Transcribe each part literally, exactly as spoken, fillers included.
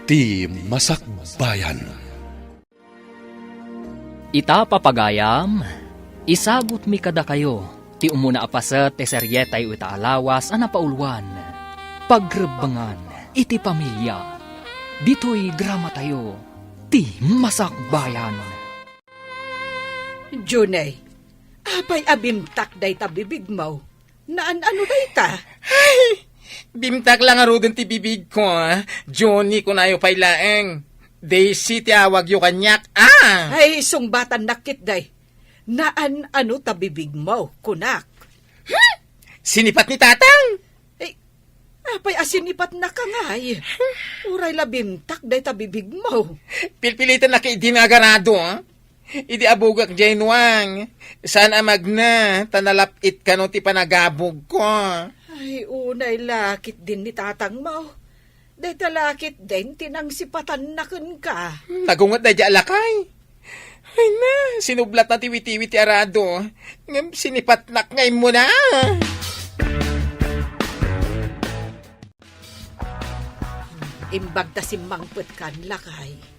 Ti Masakbayan. Ita, papagayam, isagutmi kadakayo ti umuna a paset ti serietayo ita a lawas a napauluan, Pagrebbengan iti Pamilia. Ditoy dramatayo, Ti Masakbayan. Junay, apay a bimtak dayta bibigmo? Naan-ano dayta? Ay, bimtak la ngaruden ti bibigko, ah. Johnny, kunayo pay laeng. Daisy ti awagyo kaniak, ah. Ay, sungbatannak ketdi. Naan-ano ta bibigmo, kunak. Hmm? Sinipat ni Tatang? Ay, apay a sinipatnaka ngay? Uray la bimtak dayta bibigmo. Pilpilitennak idi nga agarado, ah. Idi abugak diay nuang, saan a magna, ta nalap-it kano ti panagabugko. Ay, unay la ketdin ni tatangmo. Dayta la ketdin ti nangsipatanna kenka. Nagunget daydiay a lakay. Ay na, sinublatna ti witiwit ti arado. Ngem sinipatnak nga immuna. Imbag ta simmangpetkan, lakay.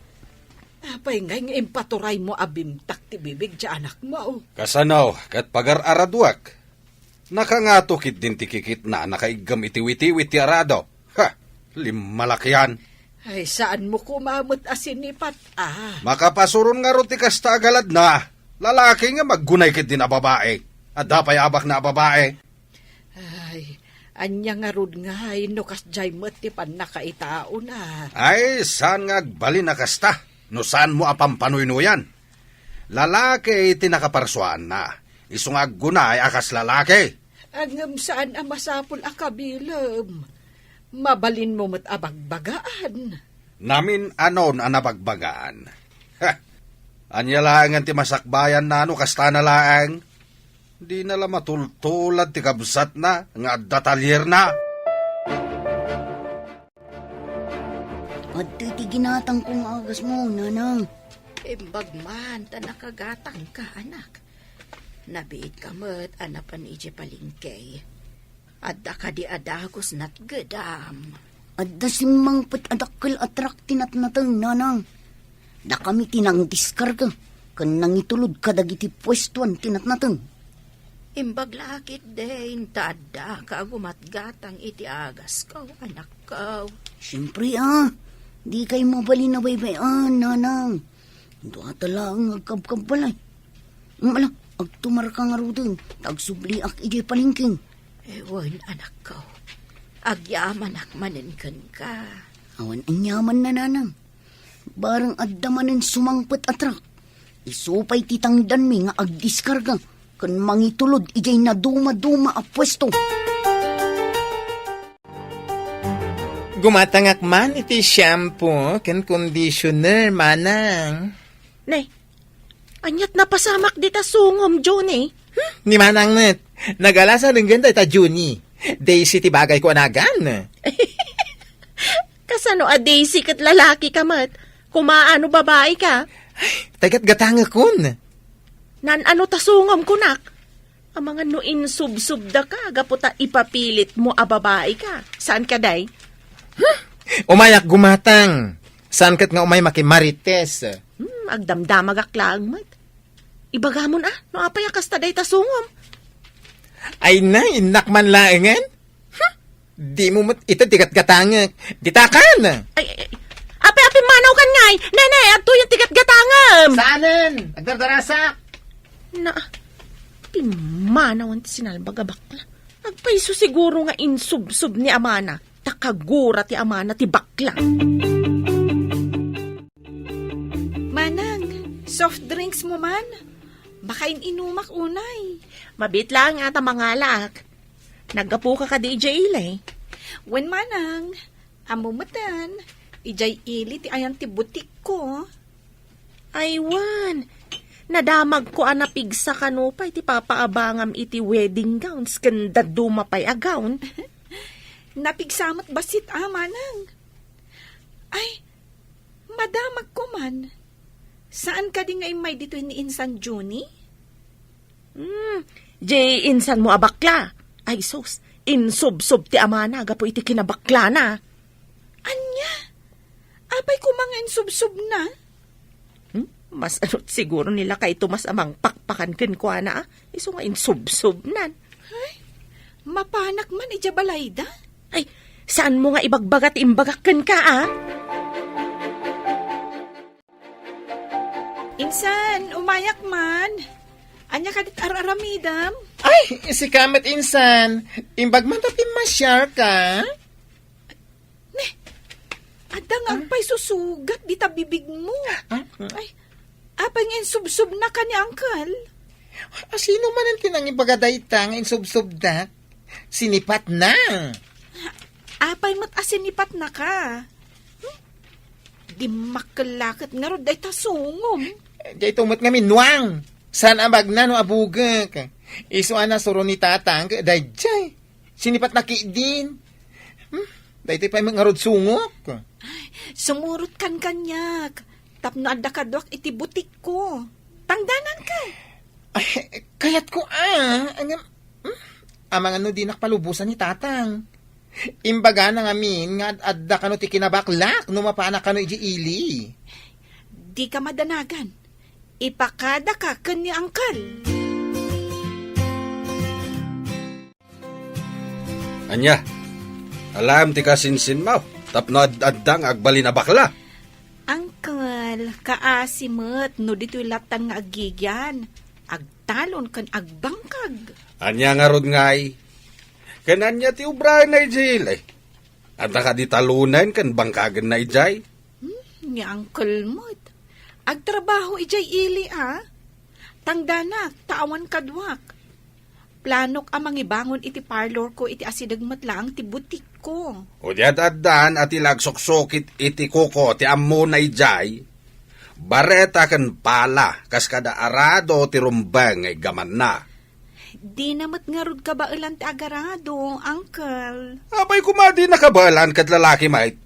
Apay ngay nga impaturaymo a bimtak ti bibig ti anakmo? Kasano ket pagar-araduak? Nakangato ketdin ti kikitna a nakaiggem iti witiwit ti arado. Ha! Limmalakian! Ay, saanmo koma met a sinipat, ah. Makapasuron ngarud ti kasta a galadna. Lalaki nga maggunay ketdin a babai. Adda pay abakna a babai. Ay, ania ngarud ngay no kasdiay met ti pannakaitaona? Ay, saan nga agbalin a kasta no saanmo a pampanuynuyan? Lalaki ti nakaparsuaanna, isu nga aggunay a kas lalaki. Ngem saan a masapul a kabilem. Mabalinmo met a bagbagaan. Namin-anon a nabagbagaan. Ha! Ania laengen ti masakbayanna no kastana laeng? Dina la matultulad ti kabsatna nga adda talierna. Adtoy ti ginatangko nga agasmo, nanang. Imbag man ta nakagatangka, anak. Nabiitka met a napan idiay palengke. Adda kadi a dagus natgedam? Adda simmangpet a dakkel a truck ti natnateng, nanang. Dakami ti nangdiskarga ken nangitulod kadagiti puestoan ti natnateng. Imbag la ketdin ta addaka a gumatgatang iti agasko, anakko. Siempre, ah. Dikay mabalin a baybay-an, nanang. Dua ta laeng nga agkabkabbalay. Ala, agtumarka ngaruden, ta agsubliak idiay palengke. Wen, anakko. Agyamanak manen kenka. Awan aniamanna, nanang. Barang adda manen sumangpet a truck. Isu pay ti tangdanmi nga agdiskarga ken mangitulod idiay nadumaduma a puesto. Gumatangak man iti shampoo ken conditioner, manang. Ne, ania't napasamak dita sungom, Johnny? Hmm? Ni manang met, nagalasan denggen dayta Johnny. Daisy ti bagayko a nagan. Kasano a Daisy ket lalaki ka met? Kumaano babae ka? Ay, tay gatgatangekon. Naan-ano ta sungom, kunak? Amangan no insubsubda ka, gapu ta ipapilit mo a babae ka. Saan ka, day? Huh? Umayak gumatang. Saan ket nga umay makimarites? Hmm, agdamdamagak laeng met. Ibagamon a, no apay a kasta dayta sungom? Ay na, innak man laengen? Huh? Dimo met ita ti gatgatangek. Ditakan! Ay, ay, ay. Ape, ape, manawkan ngay! Nene, adtoyen ti gatgatangem! Saanen! Agdardarasak! Na, pimmanawan ti sinalbag a bakla. Agpayso siguro nga insubsob ni amana, ta kagura ti amana ti bakla. Manang, soft drinks mo man? Makain-inumak unay. Mabit laeng a ta mangalak. Naggapuka kadi idiay ili? Wen, manang. Ammo metten, idiay ili ti ayan ti butikko. Ay wen, nadamagko a napigsa kano pay ti papaabangam iti wedding gowns ken dadduma pay a gown. Napigsa met bassit a, manang. Ay, madamagko man. Saan kadi nga immay ditoy ni insan Junie? Hmm, di insan mo a bakla. Ay sus, insubsob ti amana gapu iti kinabaklana. Ania? A, Insubsubna? Hmm? Mas anot siguro ni lakay Tomas a mangpakpakan kenkuana, a? Isu nga insubsubnan. Ay, mapanak man idiay balayda? Ay, saanmo nga ibagbaga ti imbagak kenka, a? Insan, umayak man. Ania kadit ar-aramidem? Ay, sika met, insan. Imbag man ta pimmasiarka? Ne, adda nga agpaysusugat dita bibigmo. Ah? Ay, apay nga insubsubnaka ni Uncle? A, sino manen ti nangibaga dayta nga insubsubdak? Sinipatna. Apay met a sinipatnaka? Hmm? Dimmakkel la ket ngarud dayta sungom. Dayto met ngamin, Nuang. Saan a bagna no abugek? Isu a nasuro ni Tatang ket daydiay. Sinipatna ketdin. Hmm? Daytoy pay met ngarud sungok. Ay, sumurot kan kaniak. Tapno adda kaduak iti butikko. Tangdananka. Ay, kayatko, a. Ngem, hmm? Amangan no dinak palubosan ni Tatang. Imbagana ngamin nga ad-adda kano ti kinabaklak no mapanak kano idiay ili. Dika madanagan. Ipakadaka ken ni Uncle. Ania? Alam ti kasinsinmo, tapno ad-adda nga agbalin a bakla. Uncle, kaasi met no ditoy lattan nga agigian, agtalon ken agbangkag. Ania ngarud ngay? Ken ania ti ubraenna idiay ili? Adda kadi talonen ken bangkagenna idiay? Hmm, ni Uncle met. Agtrabaho idiay ili, a? Tangdanak, ta awan kaduak. Planok a mangibangon iti parlorko iti asideg met laeng ti butikko. O di ad-addan a ti la agsuksukit iti kuko ti ammona idiay. Bareta ken pala, kas kada arado ti rumbeng nga iggamanna. Dina met ngarud kabaelan ti agarado, Uncle. Apay koma dina kabaelan ket lalaki met?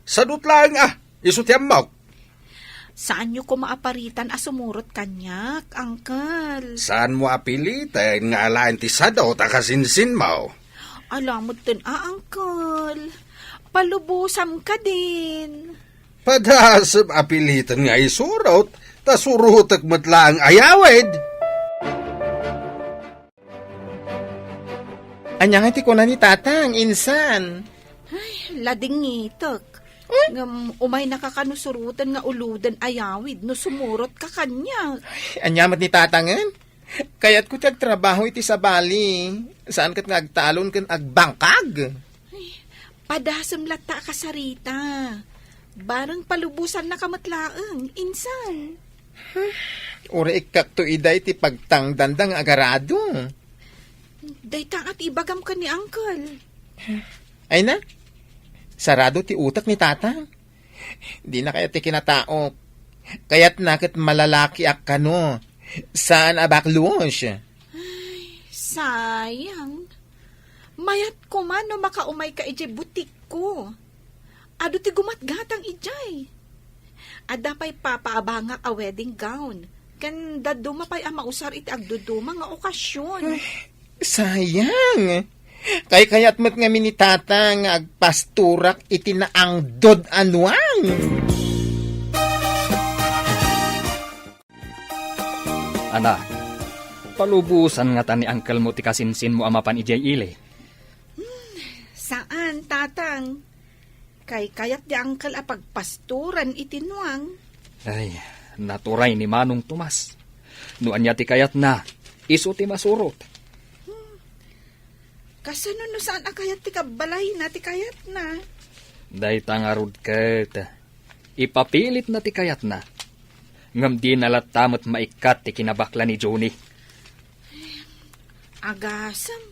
Sadut laeng a, isu ti ammok. Saanyo koma a paritan a sumurot kaniak, Uncle. Saanmo a piliten nga alaen ti sadut a kasinsinmo? Ala metten a, Uncle. Palubosam kadin. Padasem a piliten nga isurot, ta surotek met laeng a yawid. Ania nga ti kuna ni Tatang, insan? Ay, ladingitek. Hmm? Ngem umaynaka kano suroten nga uloden a yawid no sumurotka kaniak. Ay, ania met ni Tatangen? Kayatko ti agtrabaho iti sabali. Saan ket nga agtalon ken agbangkag. Ay, padasem latta a kasarita. Bareng palubosannaka met laeng, insan. Uray ikkakto iday ti pagtangdanda nga agarado. Dayta nga ti ibagam ken ni Uncle. Ay na, sarado ti utek ni Tatang. Dina kayat ti kinataok. Kayatna ket malalakiak kano. Saan a baklos. Ay, sayang. Mayat koma no makaumayka idiay butikko. Adu ti gumatgatang idiay. Adda pay papaabangak a wedding gown. Ken dadduma pay a mausar iti agduduma nga okasion. Ay, sayang. Kaykayat met ngamin ni Tata nga agpastorak iti naangdod a nuang. Anak, palubosan ngata ni uncle mo ti kasinsinmo a mapan idiay ili? Hmm, saan, Tatang. Kaykayat di uncle a pagpastoran iti nuang. Ay, naturay ni Manong Tomas. No ania ti kayatna, isu ti masurot. Hmm. Kasano no saan a kayat ti kabbalayna ti kayatna? Dayta ngarud ket, ipapilitna ti kayatna. Ngem dina latta met maikkat ti kinabakla ni Johnny. Agasem,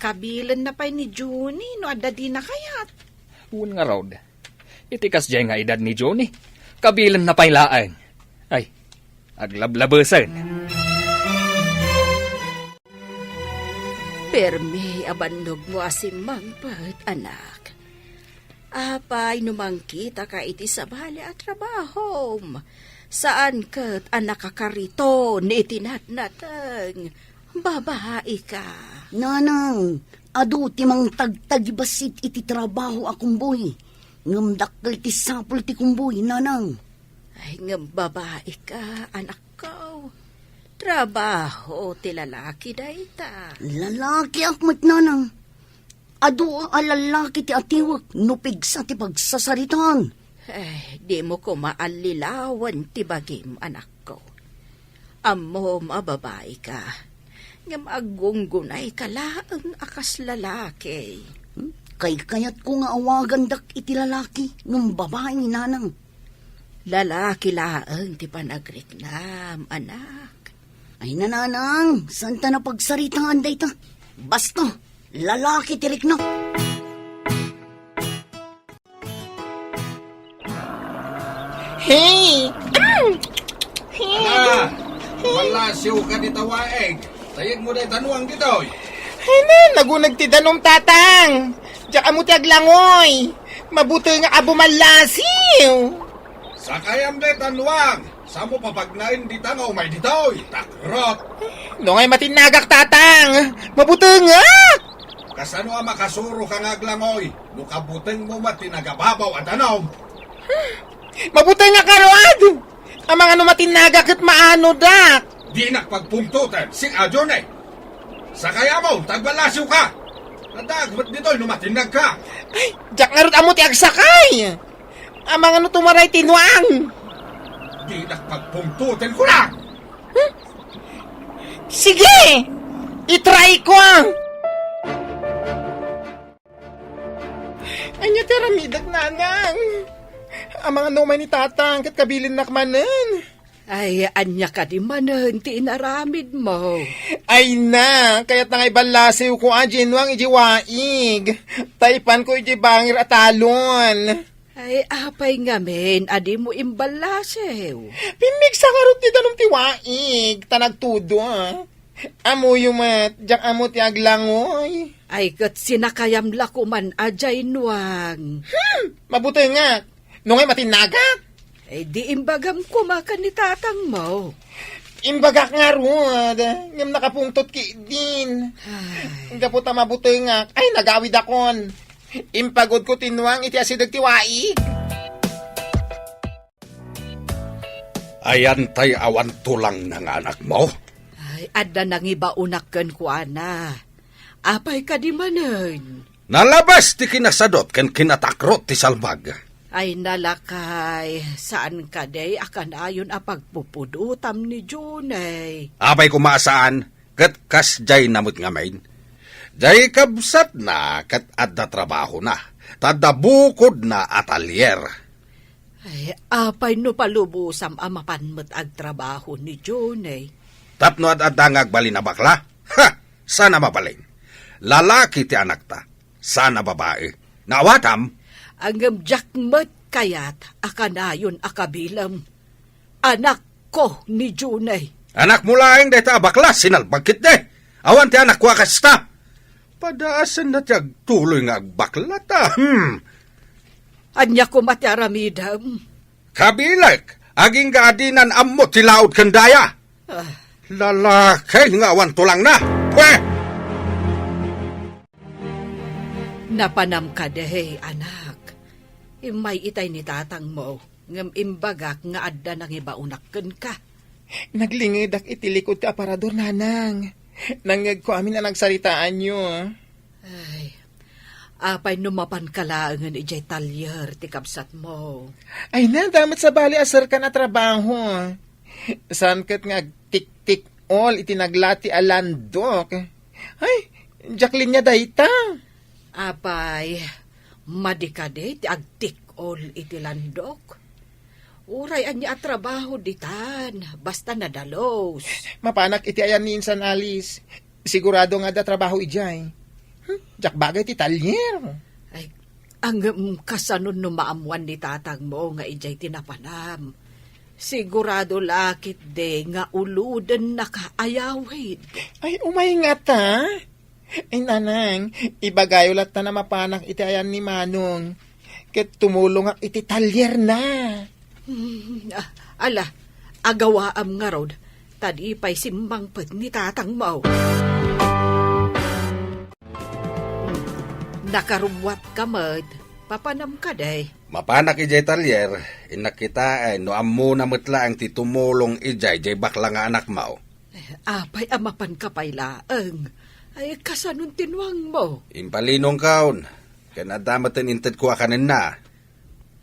kabilenna pay ni Johnny no adda dina kayat. Wen ngarud, iti kasdiay nga edad ni Johnny, kabilenna pay laeng. Ay, aglablabesen. Permi a bannogmo a simmangpet, anak. Apay no mangkitaka iti sabali a trabahom? Saan ket a nakakariton iti natnateng. Babaika. Nanang, adu ti mangtagtagibassit iti trabaho a kumboy. Ngem dakkel ti sapul ti kumbuy, nanang. Ay, ngem babai ka, anakko. Trabaho ti lalaki dayta. Lalakiak met, nanang. Adu a lalaki ti atiwek no pigsa ti pagsasaritaan. Eh, dimo koma allilawen ti bagim, anakko. Ammom a babai ka, ngem aggunggunay ka laeng a kas lalaki. Hmm? Kaykayatko nga awagandak iti lalaki ngem babai, nanang. Lalaki laeng ti panagriknam, anak. Ay, nanang, saan ta napagsaritaan dayta? Basta, lalaki ti rikna. Hey! Hey! Ala, malasiw ka dita waig. Tayegmo dayta nuang ditoy. Ay na, naguneg ti danum, tatang. Diak ammo ti aglangoy. Mabutengak a bumallasiw. Sakayam dayta nuang. Samo papagnaen dita nga umay ditoy, takrot. Nungay matinnagak, tatang. Mabutengak. Kasano a makasuro ka nga aglangoy no kabutengmo met ti nagababaw a danum? Mabutengak ngarud. Amangan no matinnagak ket maanodak. Dinak pagpungtoten, sing-adio ne. Sakayam, ta agballasiw ka. Addaak met ditoy no matinnag ka. Ay, diak ngarud ammo ti agsakay. Amangan no tumaray ti nuang. Dinak pagpungtoten, kunak. Sige! I-try ko! Ania ti aramidek, nanang? Amangan no umay ni tatang ket kabilinnak manen. Ay, ania kadi manen ti inaramidmo? Ay na, kayatna nga iballasiwko a diay nuang idiay waig. Ta ipanko idiay bangir a talon. Ay, apay ngamin a dimo imballasiw? Pimmigsa ngarud ti danum ti waig, ta nagtudo. Ammoyo met, diak ammo ti aglangoy. Ay, ket sinakayam la koman a diay nuang. Hmm! Mabutengak. Nungay matinnagak? Ay, di imbagam koma ken ni tatangmo. Imbagak ngarud, ngem nakapungtot ketdin. Ay. Gapu ta mabutengak, ay, nagawidakon. Impagudko ti nuang iti asideg ti waig. Ayan tay awan tulangna nga anakmo? Ay, adda nangibaonak kenkuana. Apay kadi manen? Nalabas ti kinasadot ken kinatakrot ti salbag. Ay, nalakay, saan kadi a kanayon a pagpupudotam ni Junay? Apay koma a saan, ket kasdiayna met ngamin. Diay kabsatna ket adda trabahona, ta adda bukodna a talyer. Ay, apay no palubosam a mapan met agtrabaho ni Junay? Tapno ad-adda nga agbalin a bakla? Ha! Saan a mabalin. Lalaki ti anakta. Saan a babai. Naawatam? Ngem diak met kayat a kanayon a kabilem. Anakko ni Junay. Anakmo laeng dayta a bakla, sinalbag ketdi. Awan ti anakko a kasta. Padaasenna ti agtuloy nga agbakla ta. Hmm. Ania koma ti aramidem? Kabilek, agingga a dinan ammo ti laud ken daya. Ah. Lalaki nga awan tulangna. Pwe! Napanam kadi, anak? Immay itay ni tatangmo, ngem imbagak nga adda nangibaonak kenka. Naglingedak iti likod ti aparador, nanang. Nangngegko amin a nagsaritaanyo. Ay, apay no mapanka laengen idiay talyer ti kabsatmo? Ay na, adda met sabali a serkan a trabaho. Saan ket nga agtiktik-ol iti naglati a landok. Ay, diak linia dayta. Apay, madi kadi ti agtik-ol iti landok? Uray ania a trabaho ditan, basta nadalus. Mapanak iti ayan ni Insan Alice. Sigurado nga adda trabaho idiay. Hmm, diak bagay ti talyer. Ay, ngem kasano no maammuan ni tatangmo nga idiay ti napanam? Sigurado la ketdi nga ulodennaka a yawid. Ay, umay ngata. Ay, nanang, ibagayo latta a mapanak iti ayan ni Manong. Ket tumulongak iti talyerna. Hmm, ah, ala, agawaam ngarud, ta di pay simmangpet ni tatangmo. Hmm, nakarubbuatka met, papanam kadi. Mapanak idiay talyer, innak kitaen no ammona met laeng ti tumulong idiay diay bakla nga anakmo. Eh, apay a mapanka pay laeng? Ay, kasanon ti nuangmo? Impalinongkon, ken adda met ti intedko a kanenna.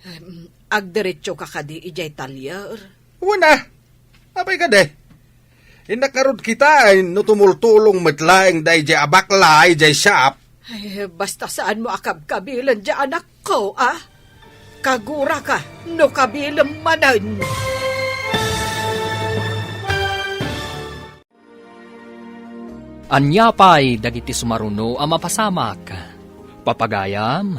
Em, agdiretsoka kadi idiay talyer? Wen a, apay kadi? Innak ngarud kitaen no tumultulong met laeng daydiay a bakla idiay shop. Ay, basta saanmo a kabkabilen diay anakko, a? Kaguraka no kabilem manen. Ania pay dagiti sumaruno a mapasamak? Papagayam,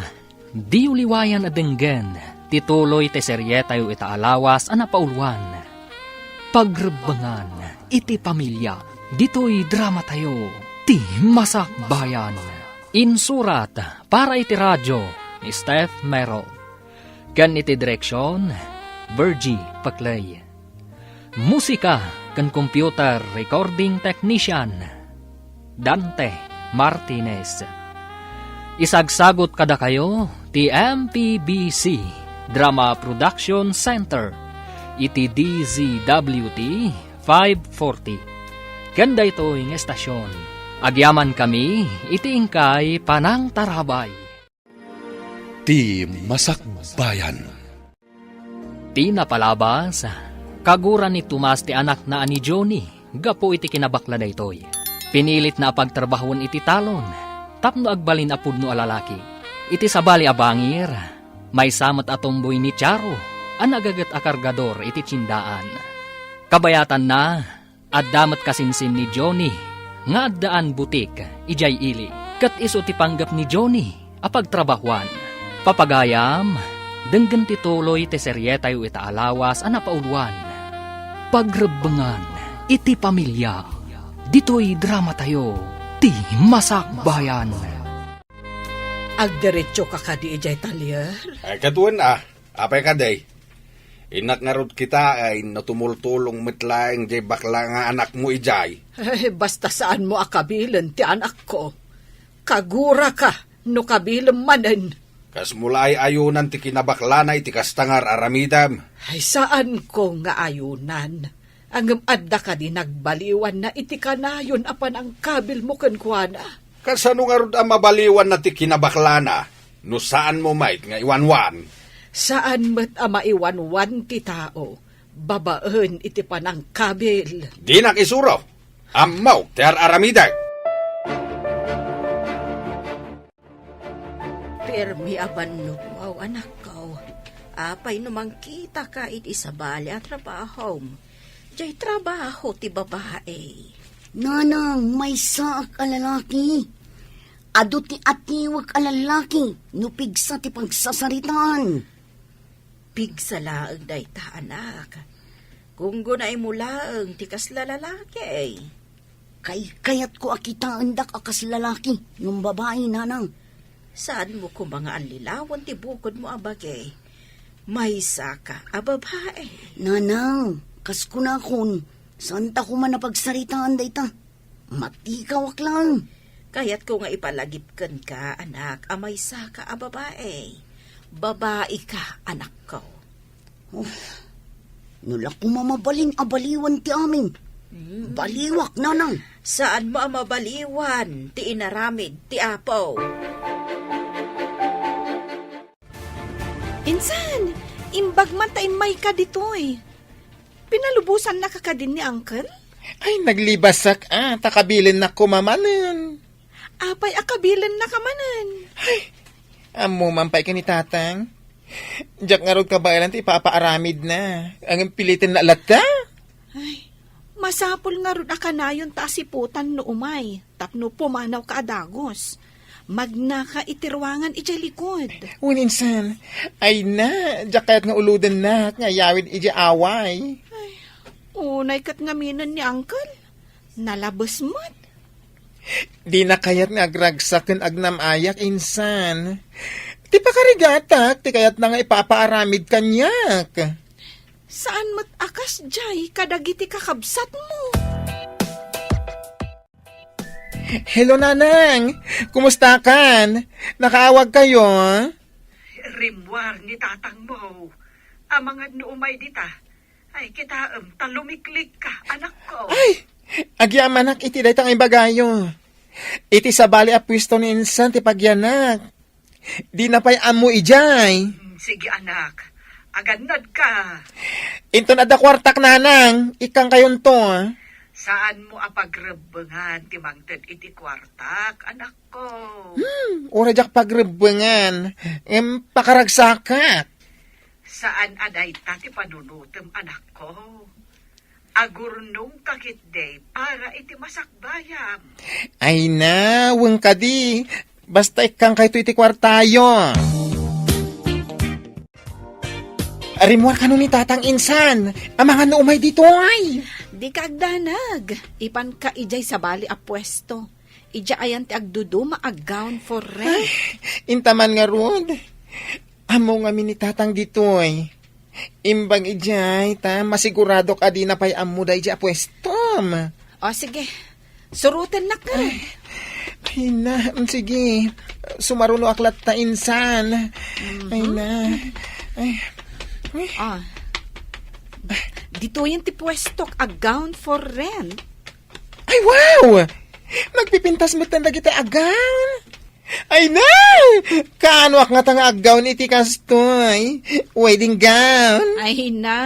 diyo liwayan a denggen ti tuloy ti serietayo ita a lawas a napauluan. Pagrebbengan iti pamilia, ditoy dramatayo, Ti Masakbayan. Insurat para iti radio ni Steph Mero. Ken iti direksion, Virgie Paclay. Musika ken computer recording technician, Dante Martinez. Isagsagut kadakayo ti M P B C Drama Production Center iti D Z W T five forty. Ken daytoy nga estasion, agyamankami iti inkay panangtarabay. Ti Masakbayan. Ti napalabas, kagura ni Tomas ti anakna a ni Johnny gapu iti kinabakla daytoy. Pinilitna a pagtrabahoen iti talon tapno agbalin a pudno a lalaki. Iti sabali a bangir, maysa met a tomboy ni Charo a nagaget a kargador iti tiendaan. Kabayatanna, adda met kasinsin ni Johnny nga addaan butik idiay ili, ket isu ti panggep ni Johnny a pagtrabahoan. Papagayam, denggen ti tuloy ti serietayo ita a lawas a napauluan. Pagrebbengan iti pamilia. Ditoy dramatayo, Ti Masakbayan. Agdiretsoka kadi idiay talyer? Ay, ket wen a, apay kadi? Innak ngarud kitaen no tumultulong met laeng diay bakla nga anakmo idiay. Ay, basta saanmo a kabilen ti anakko. Kaguraka no kabilem manen. Kasmo la ay ayunan ti kinabaklana iti kasta nga ar-aramidem? Ay, saanko nga ayunan. Ngem adda kadi nagbaliwanna iti kanayon a panangkabilmo kenkuana? Kasano ngarud a mabaliwanna ti kinabaklana no saanmo met nga iwanwan? Saan met a maiwanwan ti tao babaen iti panangkabil. Dinak isuro. Ammok ti ar-aramidek. Permi a bannogmo, anakko. Apay no mangkitaka iti sabali a trabahom? Diay trabaho ti babae. Nanang, maysaak a lalaki. Adu ti atiwek a lalaki no pigsa ti pagsasaritaan. Pigsa laeng dayta, anak. Gunggunaymo laeng ti kasla lalaki. Kaykayatko a kitaendak a kas lalaki ngem babai, nanang. Saanmo koma nga allilawen ti bukodmo a bagi. Maysaka a babai. Nanang, kas kunakon, saanta koma a pagsaritaan dayta. Matikawak laeng. Kayatko nga ipalagip kenka, anak, a maysaka a babai. Babaika, anakko. Oh, no la koma mabalin a baliwan ti amin. Hmm. Baliwak, nanang. Saanmo a mabaliwan ti inaramid ti Apo? Insan, imbag man ta immayka ditoy. Pinalubosannaka kadin ni Uncle? Ay, naglibasak a, ta kabilennak koma manen. Apay a kabilennaka manen? Ay, ammo man pay ken ni Tatang. Diak ngarud kabaelan ti ipapaaramidna. Ngem pilitenna latta. Ay, masapul ngarud a kanayon ta asiputan no umay, tapno pumanawka a dagus. Magnaka iti ruangan idiay likod. Wen insan, ay na, diak kayat nga ulodennak nga ayawid idiay away. Ay, unay ket ngaminen ni Uncle. Nalabes met. Dina kayat nga agragsak ken agnam-ayak, insan. Ti pakarigatak, ti kayatna nga ipapaaramid kaniak. Saan met a kasdiay kadagiti kakabsatmo? Hello, Nanang! Kumustakan? Nakaawagkayo? Rimmuar ni tatangmo. Amangan no umay dita. Ay, kitaem, ta lumiklikka, anakko. Ay! Agyamanak iti dayta nga ibagayo. Iti sabali a puesto ni insan ti pagyanak. Dina pay ammo idiay. Mm, sige, anak. Agannadka. Inton adda kuartak, nanang, ikkangkayonto. Saanmo a pagrebbengan ti mangted iti kuartak, anakko. Hmm, uray diak pagrebbengan. Em, pakaragsakak. Saan a dayta ti panunutem, anakko. Agurnongka ketdi para iti masakbayam. Ay na, wen kadi. Basta ikkangkayto iti kuartayo. Rimmuar kano ni tatang insan. Amangan no umay ditoy. Dika agdanag. Ipanka idiay sabali a puesto. Idiay ayan ti agduduma a gown for rent. Ay, intaman ngarud. Ammo ngamin ni tatang ditoy. Imbag idiay, ta masiguradok a dina pay ammo daydiay a puestom. O, sige. Surotennaka. Ay, ay na, mm, sige. Sumarunoak latta insan. Mhm. Ay na. Ay. Ay. Ah. Ditoyen ti puestok a gown for rent. Ay, wow! Nagpipintas metten dagiti a gown. Ay na! Kaanoak ngata nga aggown iti kastoy? Wedding gown? Ay na!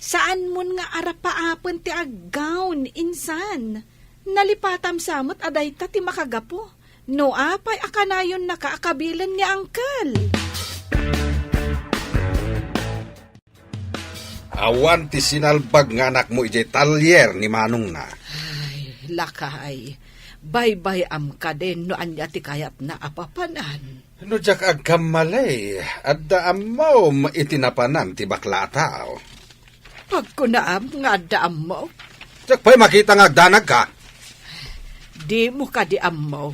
Saanmon nga arapaapen ti aggown, insan. Nalipatam sa met a dayta ti makagapu. No apay a kanayonnaka a kabilen ni Uncle? Awan ti sinalbag nga anakmo idiay talyer ni manongna. Ay, lakay, baybay-am kadin no ania ti kayatna a papanan. No diak agkamali, adda ammom iti napanan ti bakla a tao. Pagkunaam nga adda ammok? Diak pay makita nga agdanagka. Dimo kadi ammo?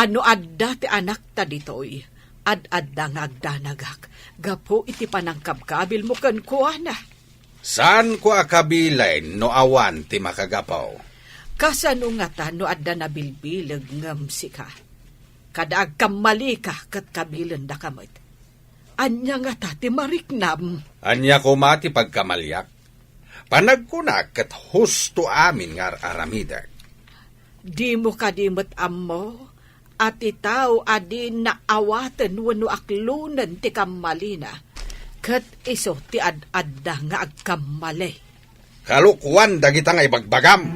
A no adda ti anakta ditoy, ad-adda nga agdanagak gapu iti panangkabkabilmo kenkuana. Saanko a kabilen no awan ti makagapu. Kasano ngata no adda nabilbileg ngem sika? Kada agkammalika ket kabilendaka met. Ania ngata ti mariknam? Ania koma ti pagkamaliak? Panagkunak ket husto amin nga ar-aramidek. Dimo kadi met ammo a ti tao a di naawaten wenno aklonen ti kammalina, ket isu ti ad-adda nga agkammali? Kalokuan dagita nga ibagbagam.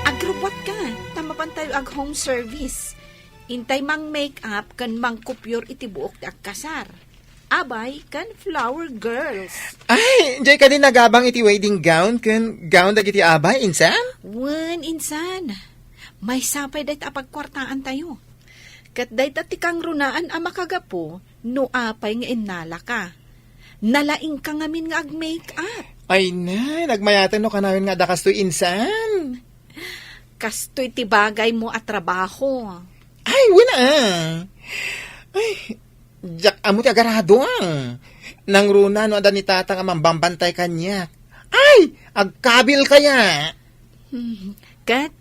Agrubbuatka, ta mapantayo ag-home service. Intay mang-make-up ken mangkupyor iti buok ti agkasar. Abay ken flower girls. Ay, diay kadi nagabang iti wedding gown ken gown dagiti abay, insan? Wen, insan. Maysa pay dayta a pagkuartaantayo. Ket dayta ti kangrunaan a makagapu no apay nga innalaka. Nalaingka ngamin nga ag-make-up. Ay na, nagmayaten no kanayon nga adda kastoy, insan. Kastoy ti bagaymo a trabaho. Ay, wen a. Ay, diak ammo ti agarado, a. Nangruna no adda ni tatang a mambambantay kaniak. Ay, agkabil kaya? Hmm, ket,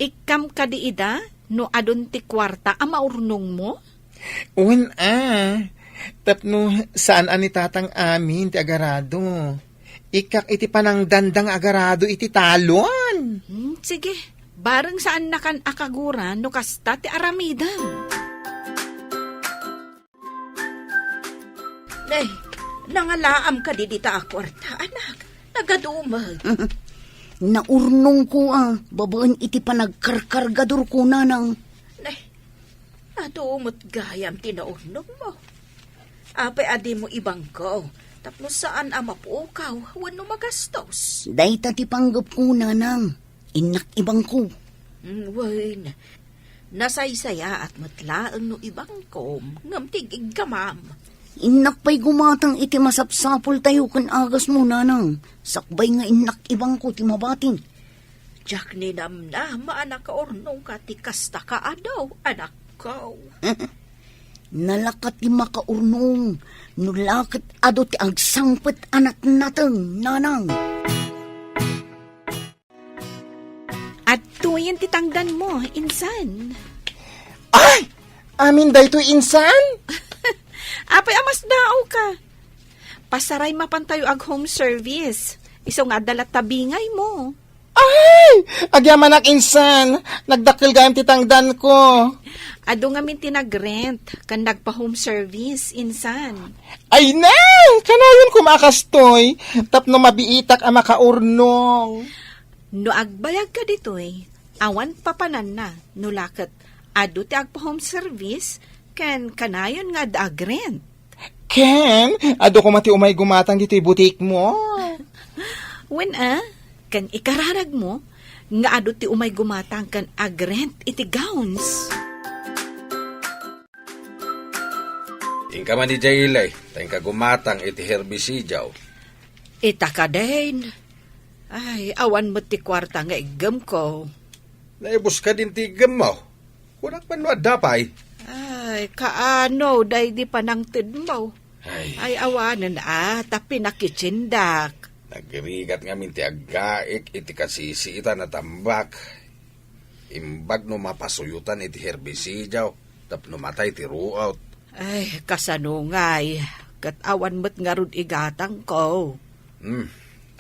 ikkam kadi ida no adun ti kuarta a maurnongmo? Wen a, tapno saan a ni tatang amin ti agarado. Ikkak iti panangdanda nga agarado iti talon. Hmm, sige, bareng saannakan a kagura no kasta ti aramidem. Nay, nangalaam kadi dita a kuarta, anak? Nagadumek. Naurnongko a, babaen iti panagkarkargadorko, nanang. Nay, adu met gayam ti naurnongmo. Apay a dimo ibangko, tapno saan a mapukaw wenno magastos? Dayta ti panggepko, nanang. Innak ibangko. Mm, wen, nasaysayaat met laeng no ibangkom, ngem ti iggamam. Innak pay gumatang iti masapsapultayo ken agasmo, nanang, sakbay nga innak ibangko ti mabatin. Diak ninamnama a nakaurnongka ti kasta ka adu, anakko. Nalaka ti makaurnong, no la ket adu ti agsangpet a natnateng, nanang. Adtoyen ti tangdanmo, insan. Ay! Amin daytoy insan? Apay a masdaawka? Pasaray mapantayo ag-home service. Isu nga adda latta bingaymo. Ay! Agyamanak insan! Nagdakkel gayam ti tangdanko. Adu ngamin ti nag-rent, ken nagpa-home service, insan. Ay na! Kanayon koma a kastoy, tapno mabiitak a makaurnong. No agbayagka ditoy, awan papananna, no la ket adu ti agpa-home service, ken kanayon nga adda ag-rent. Ken, adu koma ti umay gumatang ditoy butikmo. Wen a, ken ikararagmo nga adu ti umay gumatang ken ag-rent iti gowns. Inka man idiay ili, ta inka gumatang iti herbisidiaw. Ita kadin. Ay, awan met ti kuarta nga iggemko. Naibuska din ti iggemmo. Kunak man no adda pay. Ay, kaano daydi panangtedmo? Ay. Ay, awanen a, ta pinakitsindak. Nagrigat ngamin ti aggaek iti kasisiitan a tambak. Imbag no mapasuyotan iti herbisidiaw tapno matay ti ruot. Ay, kasano ngay, ket awan met ngarud igatangko. Hmm,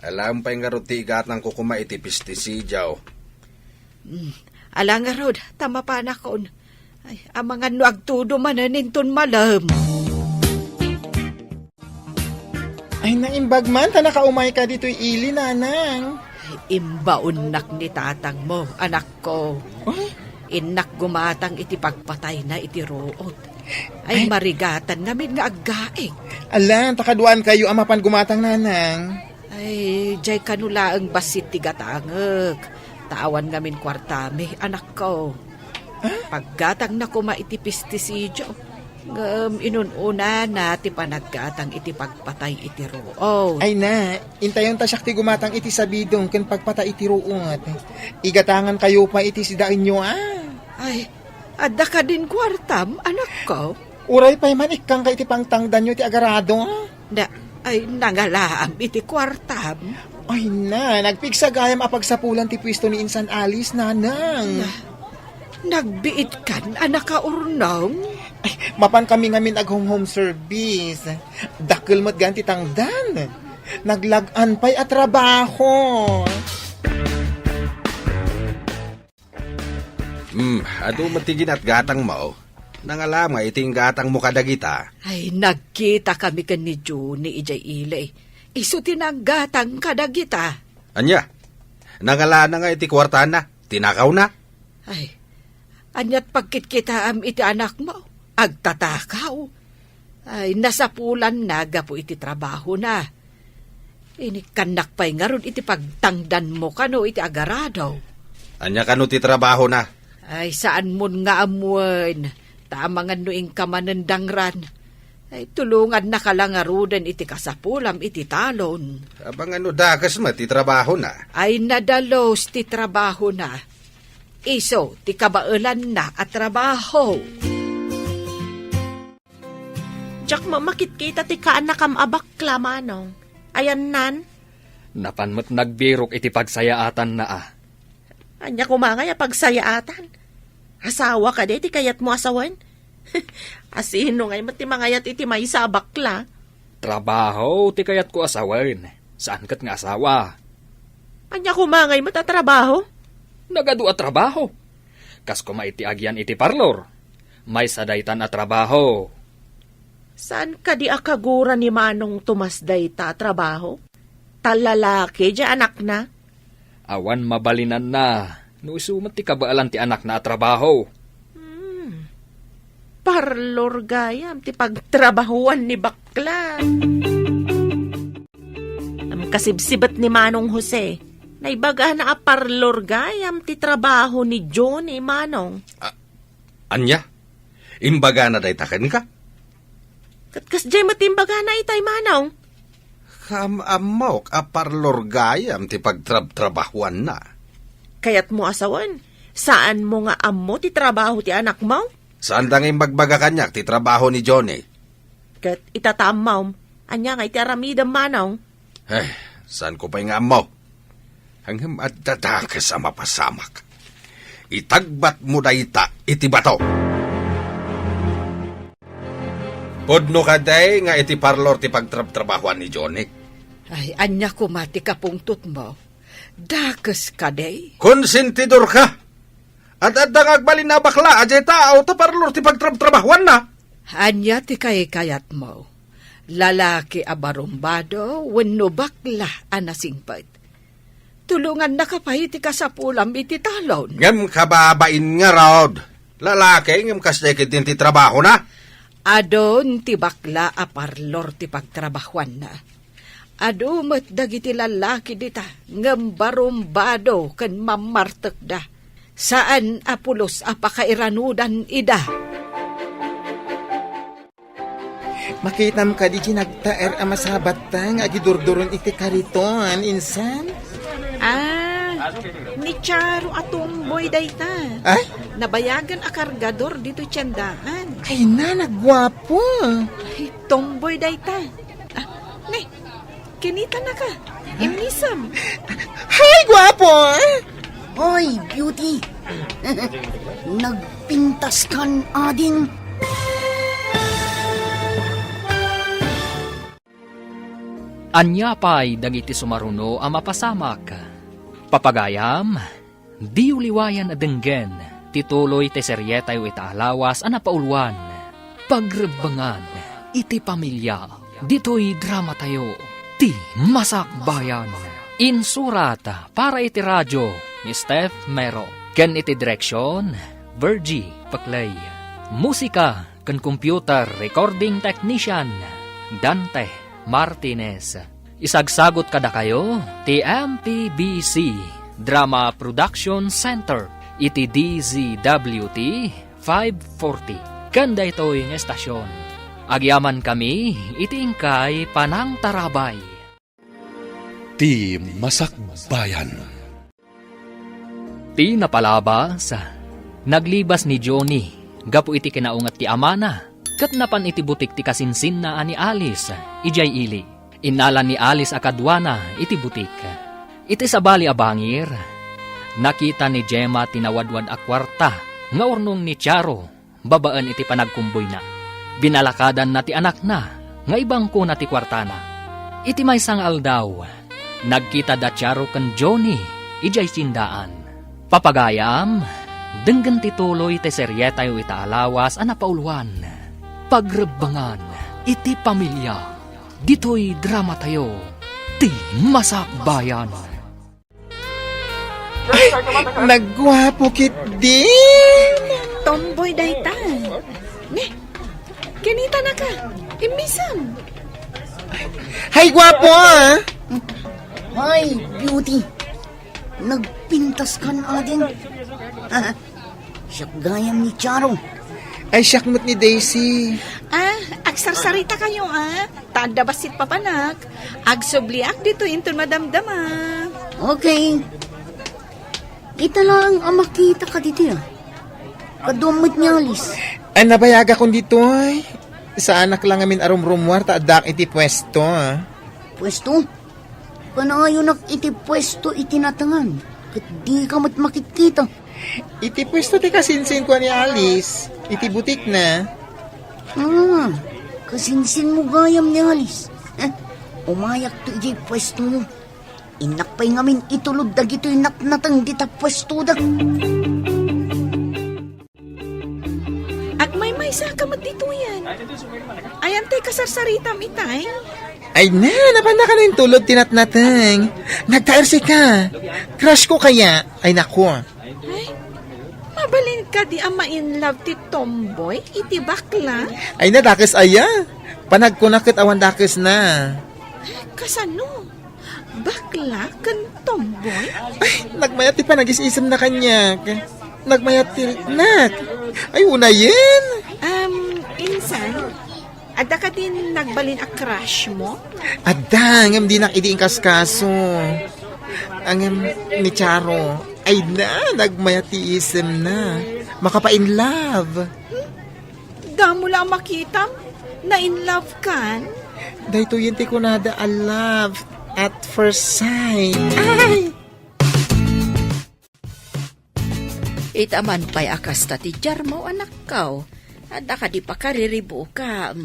alaem pay ngarud ti igatangko koma iti pestisidiaw. Hmm, ala ngarud, ta mapanakon. Ay, amangan no agtudo manen inton malem. Ay, naimbag man ta nakaumayka ditoy ili, nanang. Imbaonnak ni tatangmo, anakko. Ay? Innak gumatang iti pagpatayna iti ruot. Ay, ay, marigatan ngamin nga aggaek. Ala, ta kaduaankayo a mapan gumatang, nanang. Ay, diay kano laeng bassit ti gatangek. Ta awan ngamin kuartami, anakko. Ah? Paggatangna koma iti pestisidio. Ngem inun-unana ti panaggatang iti pagpatay iti ruot. Ay na, intayon ta siak ti gumatang iti sabidong ken pagpatay iti ruot. Igatangankayo pay iti sidaenyo, a. Ay, adda kadin kuartam, anakko? Uray pay man ikkangka iti pangtangdanyo ti agarado, a. Na, ay, nangalaam iti kuartam. Ay na, nagpigsa gayam a pagsapulan ti puesto ni Insan Alice, nanang. Na, nagbiitkan a nakaurnong? Ay, mapan kami ngamin ag-home-home service. Dakkel met gayam ti tangdan. Naglag-an pay a trabaho. Hmm, adu met ti ginatgatangmo. Nangalam nga iti inggatangmo kadagita. Ay, nagkita kami ken ni Juni idiay ili. Isu ti nanggatang kadagita. Ania? Nangalana nga iti kuartana, tinakawna? Ay, aniat pagkitkitaam iti anakmo? Agtatakaw. Ay, nasapulanna gapu iti trabahona. Inikkannak pay ngarud iti pagtangdanmo kano iti agarado. Ania kano ti trabahona? Ay, saanmon nga ammoen. Ta amangan no inka manen dangran. Ay, tulongannaka la ngaruden iti kasapulam iti talon. Amangan no dakes met ti trabahona. Ay, nadalus ti trabahona. Isu ti kabaelanna a trabaho. Diak met makitkita ti kaannakam a bakla, Manong. Ayannan? Napan met nagbirok iti pagsayaatanna, a. Ania koma ngay a pagsayaatan? Asawa kadi ti kayatmo a sawen? Asino ngay met ti mangayat iti maysa a bakla? Trabaho ti kayatko a sawen, saan ket nga asawa. Ania koma ngay met a trabaho? Nagadu a trabaho. Kas koma iti agian iti parlor. Maysa daytan a trabaho. Saan kadi a kagura ni Manong Tomas dayta a trabaho? Ta lalaki diay anakna? Awan mabalinanna no isu met ti kabaelan ti anakna a trabaho. Hmm. Parlor gayam ti pagtrabahuan ni bakla. Am kasibsibet ni Manong Jose, naibagana a parlor gayam ti trabaho ni Johnny, Manong. A-, ania? Imbagana dayta kenka? Ket kasdiay met imbagana itay, Manong. Kaam-ammok a parlor gayam ti pagtrabtrabahuanna. Kayatmo a sawen, saanmo nga ammo ti trabaho ti anakmo? Saanda nga imbagbaga kaniak ti trabaho ni Johnny. Ket ita ta ammom, ania nga iti aramidem, Manong? Eh, saanko pay nga ammo. Ngem adda dakes a mapasamak. Itagbatmo dayta iti bato. Pudno kadi nga iti parlor ti pagtrabtrabahoan ni Johnny? Ay, ania koma ti kapungtotmo? Dakes kadi? Konsentidor ka! At adda nga agbalin a bakla a diay tao ta parlor ti pagtrabtrabahoanna. Ania ti kaykayatmo? Lalaki a barumbado wenno bakla a nasingpet? Tulongannaka pay ti kasapulam iti talon. Ngem kababain ngarud, lalaki ngem kasdiay ketdin ti trabahona. Adun ti bakla a parlor ti pagtrabahoanna. Adu met dagiti lallaki dita ngem barumbado ken mammartekda. Saan a pulos a pakairanudan ida. Makitam kadi ti nagtaer a masabatta nga agidurduron iti kariton, insan? Ah, ni Charo a tomboy dayta. Ay? Nabayagan a kargador ditoy tiendaan. Ay na, nagguapo. Ay, tomboy dayta. Ah, ne, kinitanaka. Immisem. Hay, guapo! Hoy, beauty! Nagpintas kan ading. Ania pay dagiti sumaruno a mapasamak? Papagayam, diyo liwayan a denggen ti tuloy ti serietayo ita a lawas a napauluan, Pagrebbengan iti Pamilia. Ditoy dramatayo, Ti Masakbayan. Insurat para iti radio ni Steph Mero, ken iti direksyon, Virgie Peclay. Musika ken computer recording technician, Dante Martinez. Isagsagut kadakayo ti M P B C Drama Production Center iti D Z W T five forty. Ken daytoy nga estasyon, agyamankami iti inkay panangtarabay. Ti Masakbayan. Ti napalabas, naglibas ni Johnny gapu iti kinaunget ti amana, ket napan iti butik ti kasinsinna a ni Alice idiay ili. Innala ni Alice a kaduana iti butik. Iti sabali a bangir, nakita ni Gemma ti nawadwad a kuarta nga urnong ni Charo babaen iti panagkumboyna. Binalakadanna ti anakna nga ibangkona ti kuartana. Iti maysa nga aldaw, nagkita da Charo ken Johnny idiay tiendaan. Papagayam, denggen ti tuloy ti serietayo ita a lawas a napauluan, Pagrebbengan iti Pamilia. Ditoy dramatayo, Ti Masakbayan. Ay, nagguapo ketdin. Tomboy dayta. Ne, kinitanaka. Immisem. Hay, guapo, ah. Hay, beauty. Nagpintas kan ading. Siak gayam ni Charo. Ay, siak met ni Daisy. Ah, agsarsarita kayo, ah. Ta adda bassit papanak. Agsubliak ditoy inton madamdama. Okay. Ita laeng a makita ka ditoy, ah. Kaduam met ni Alice. Ay, nabayagakon ditoy. Saanak la ngamin a rumrumuar ta addaak iti puesto, ah. Puesto? Kanayonak iti puesto iti natengan, ket dika met makitkita. Iti puesto ti kasinsinko a ni Alice, iti butikna. Ah, kasinsinmo gayam ni Alice. Eh, umayakto idiay puestoyo. Innak pay ngamin itulod dagitoy natnateng dita puestoda. Agmaymaysa ka met ditoyen. Ayan tay kasarsaritam itay? Ay na, napannaka na intulod ti natnateng. Nagtaersika. Crush ko kaya. Ay nako. Ay, mabalin kadi a ma-in love ti tomboy iti bakla? Ay na, dakes aya. Panagkuna ket awan dakesna. Kasano? Bakla ken tomboy? Ay, nagmayat ti panagis-isemna kaniak. Nagmayat ti riknak. Ay, unayen. Um, insan, adda kadin nagbalin a crush mo? Adda, ngem dinak idi inkaskaso. Ngem ni Charo, ay na, nagmayat ti isemna. Makapa-in love. Damo la a makitam, na-in love kan? Daytoyen ti kunada a love at first sight. Ay! Ita man pay a kasta ti diarmo, anakko. Adda kadi pakariribuka.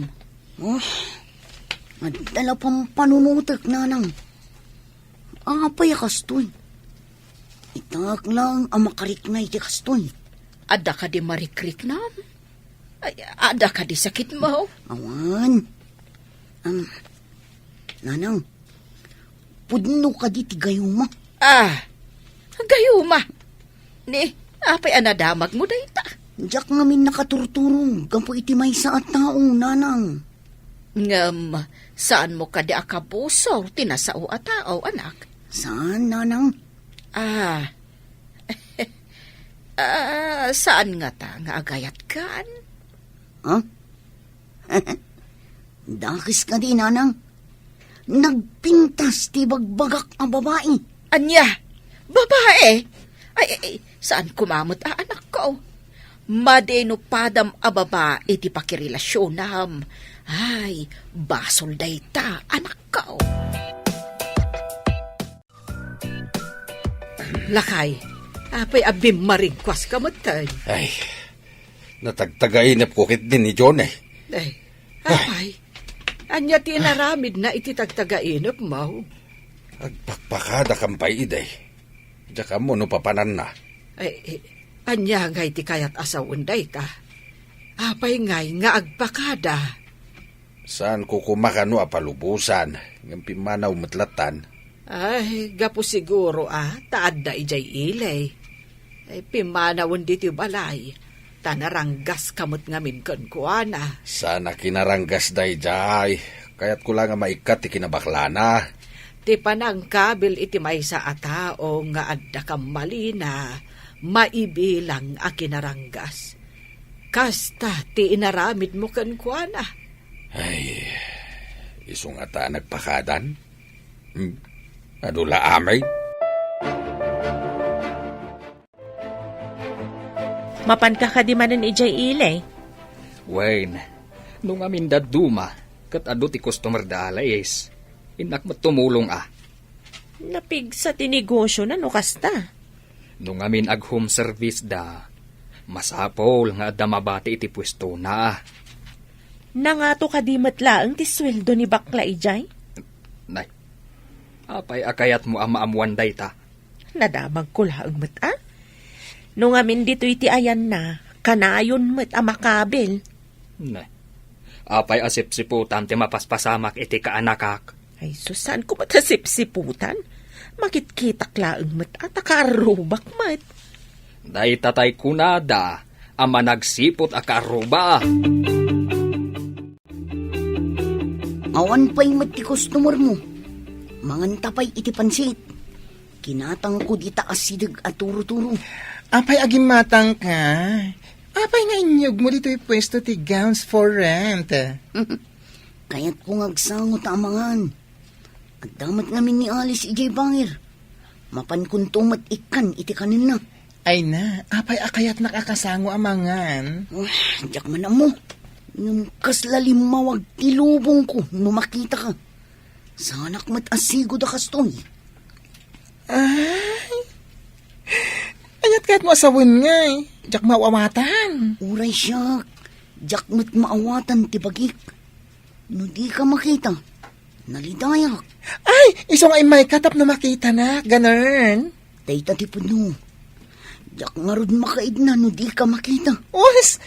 Oh, adda la pampanunotek, nanang. Apay a kastoy? Itaak lang a makarikna iti kastoy. Adda kadi marikriknam? Ay, adda kadi sakitmo? Awan. Am, nanang, pudno kadi ti gayuma? Ah, gayuma? Ni, apay a nadamagmo dayta? Diak ngamin nakaturturong gapu iti maysa a tao, nanang. Ngem, saanmo kadi a kabusor ti nasao a tao, anak? Saan, nanang. Ah. Ah, saan ngata nga agayatkan? Ha? Dakes kadi, nanang. Nagpintas ti bagbagak a babai. Ania? Babai? Ay, ay, ay, saan koma met a anakko? Madi no padam a babai ti pakirelasionam. Ay, basol dayta, anakko. Lakay, apay a bimmarigkuaska metten? Ay, natagtagainepko ketdi ni Johnny. Ay, apay, ania ti inaramidna iti tagtagainepmo? Agpakpakada kan pay idi. Diak ammo no papananna. Ay, eh, ania ngay ti kayat a sawen dayta? Apay ngay nga agpakada? Saanko koma kano a palubosan, ngem pimmanaw met lattan. Ay, gapu siguro a ta adda idiay ili. Ay, pimmanawen ditoy balay, ta naranggaska met ngamin kenkuana. Saan a kinaranggas daydiay. Kayatko la nga maikkat ti kinabaklana. Ti panangkabil iti maysa a tao nga adda kammalina, maibilang a kinaranggas. Kasta ti inaramidmo kenkuana. Ay, isu ngata a nagpakadan? Hmm, adu la amay? Mapanka kadi manen idiay ili? Wen, no ngamin dadduma, ket adu ti customer da alis. Innak met tumulong a. Napigsa ti negosio na no kasta. No ngamin ag-home service da, masapul nga adda mabati iti puestona. Nangato kadi met laeng ti sueldo ni bakla idiay? Nay, apay a kayatmo a maammuan dayta? Nadamagko laeng met a. No ngamin ditoy ti ayanna, kanayon met a makabil. Ne. Apay a sipsiputan ti mapaspasamak iti kaanakak? Ay, sus, saanko met a sipsiputan? Makitkitak laeng met a ta kaarrubak met. Dayta tay kunada a managsiput a kaarruba. Awan pay met ti customer mo. Manganta pay iti pansit. Kinatangko dita asideg a turuturo. Apay a gimmatangka? Apay nga inyugmo ditoy puesto ti gowns for rent? Kayatko nga agsango ta amangan. Adda met ngamin ni Alice idiay bangir. Mapankonto met ikkan iti kanenna. Ay na, apay a kayatnak a kasango amangan? Ah, diak man ammo. Ngem kasla limmawag ti lubongko no makitaka. Saanak met a sigud a kastoy. Ay, ania ti kayatmo a sawen ngay? Diak maawatan. Uray siak, diak met maawatan ti bagik. No dika makita, nalidayak. Ay, isu nga immayka tapno makitanak, ganern. Dayta ti pudno. Diak ngarud makaidna no dika makita. Us!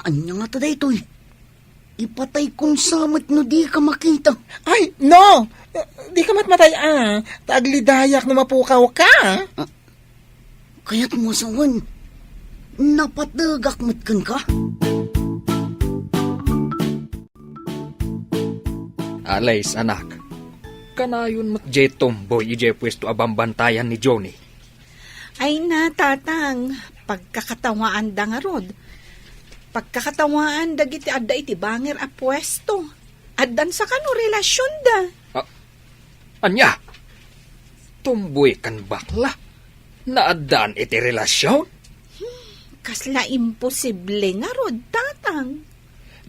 Ania ngata daytoy? Ipataykom sa met no dika makita. Ay, no! Dika met matay a. Ta aglidayak no mapukawka. Ah, kayatmo a sawen, napategak met kenka? Alice, anak. Kanayon met diay tumboy idiay puesto a bambantayan ni Johnny. Ay na, tatang, pagkakatawaanda ngarud. Pagkakatawaan dagiti adda iti bangir a puesto. Addan sa kano relasionda. Ah, ania? Tumboy ken bakla? Naaddaan iti relasion? Hmm, kasla imposible ngarud, tatang.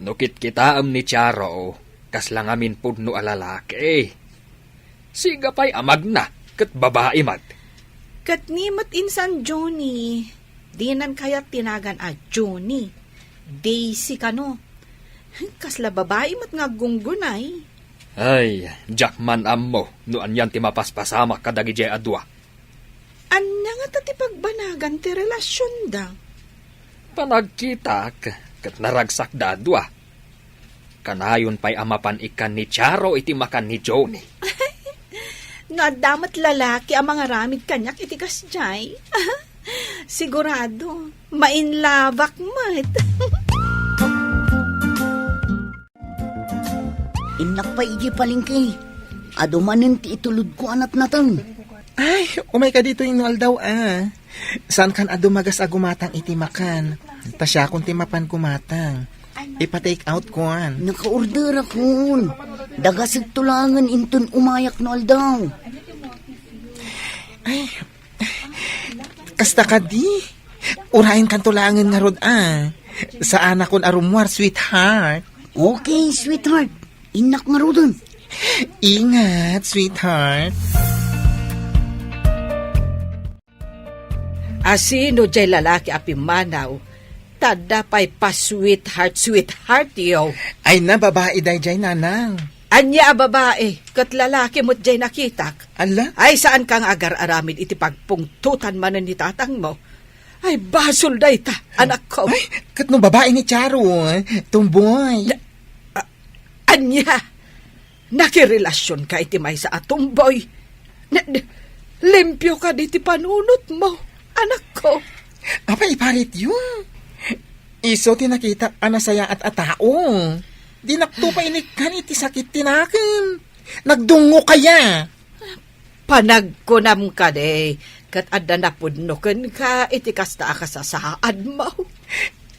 No kitkitaem ni Charo, kasla ngamin pudno a lalaki. Siga pay a magna, ket babai met. Ket ni met insan Johnny, dinan kayat ti nagan a Johnny. Daisy kano. Kasla babai met nga aggunggunay. Ay, diak man ammo no anian ti mapaspasamak kadagidiay a dua. Ania ngata ti pagbanagan ti relasionda? Panagkitak, ket naragsakda a dua. Kanayon pay a mapan ikkan ni Charo iti makan ni Johnny. No adda met lalaki a mangaramid kaniak iti kasdiay, sigurado, mainlabak met. Innak pay idiay palengke. Adu manen ti itulodko a natnateng. Ay, umayka ditoy no aldaw a. Saankan a dumagas a gumatang iti makan. Ta siakon ti mapan gumatang. Ipa-take out kon. Nakaorderakon. Dagasek to laengen inton umayak no aldaw. Ay, kasta kadi? Urayenkanto laengen ngarud a. Saanakon a rummuar, sweetheart. Okay, sweetheart. Innak ngaruden. Ingat, sweetheart. Asino jay lalaki a pimmanaw? Ta adda pay pa-sweetheart, sweetheart yo. Ay na, babai dayjay, nanang. Ania a babai? Ket lalaki met jay nakitak. Ala? Ay, saanka nga agar-aramid iti pagpungtotan manen ni tatangmo. Ay, basol dayta, anakko. Ay, ket no babai ni Charo, tomboy. A-, ania? Nakirelasionka iti maysa a tomboy? Ne-, ne-, limpio kadi ti panunotmo, anakko. Apay, iparityo? Isu ti nakitak a nasayaat a tao. Dinakto pay inikkan iti sakit ti nakem. Nagdungngok aya. Panagkunam kadi, ket adda napudno kenka iti kasta a kasasaadmo.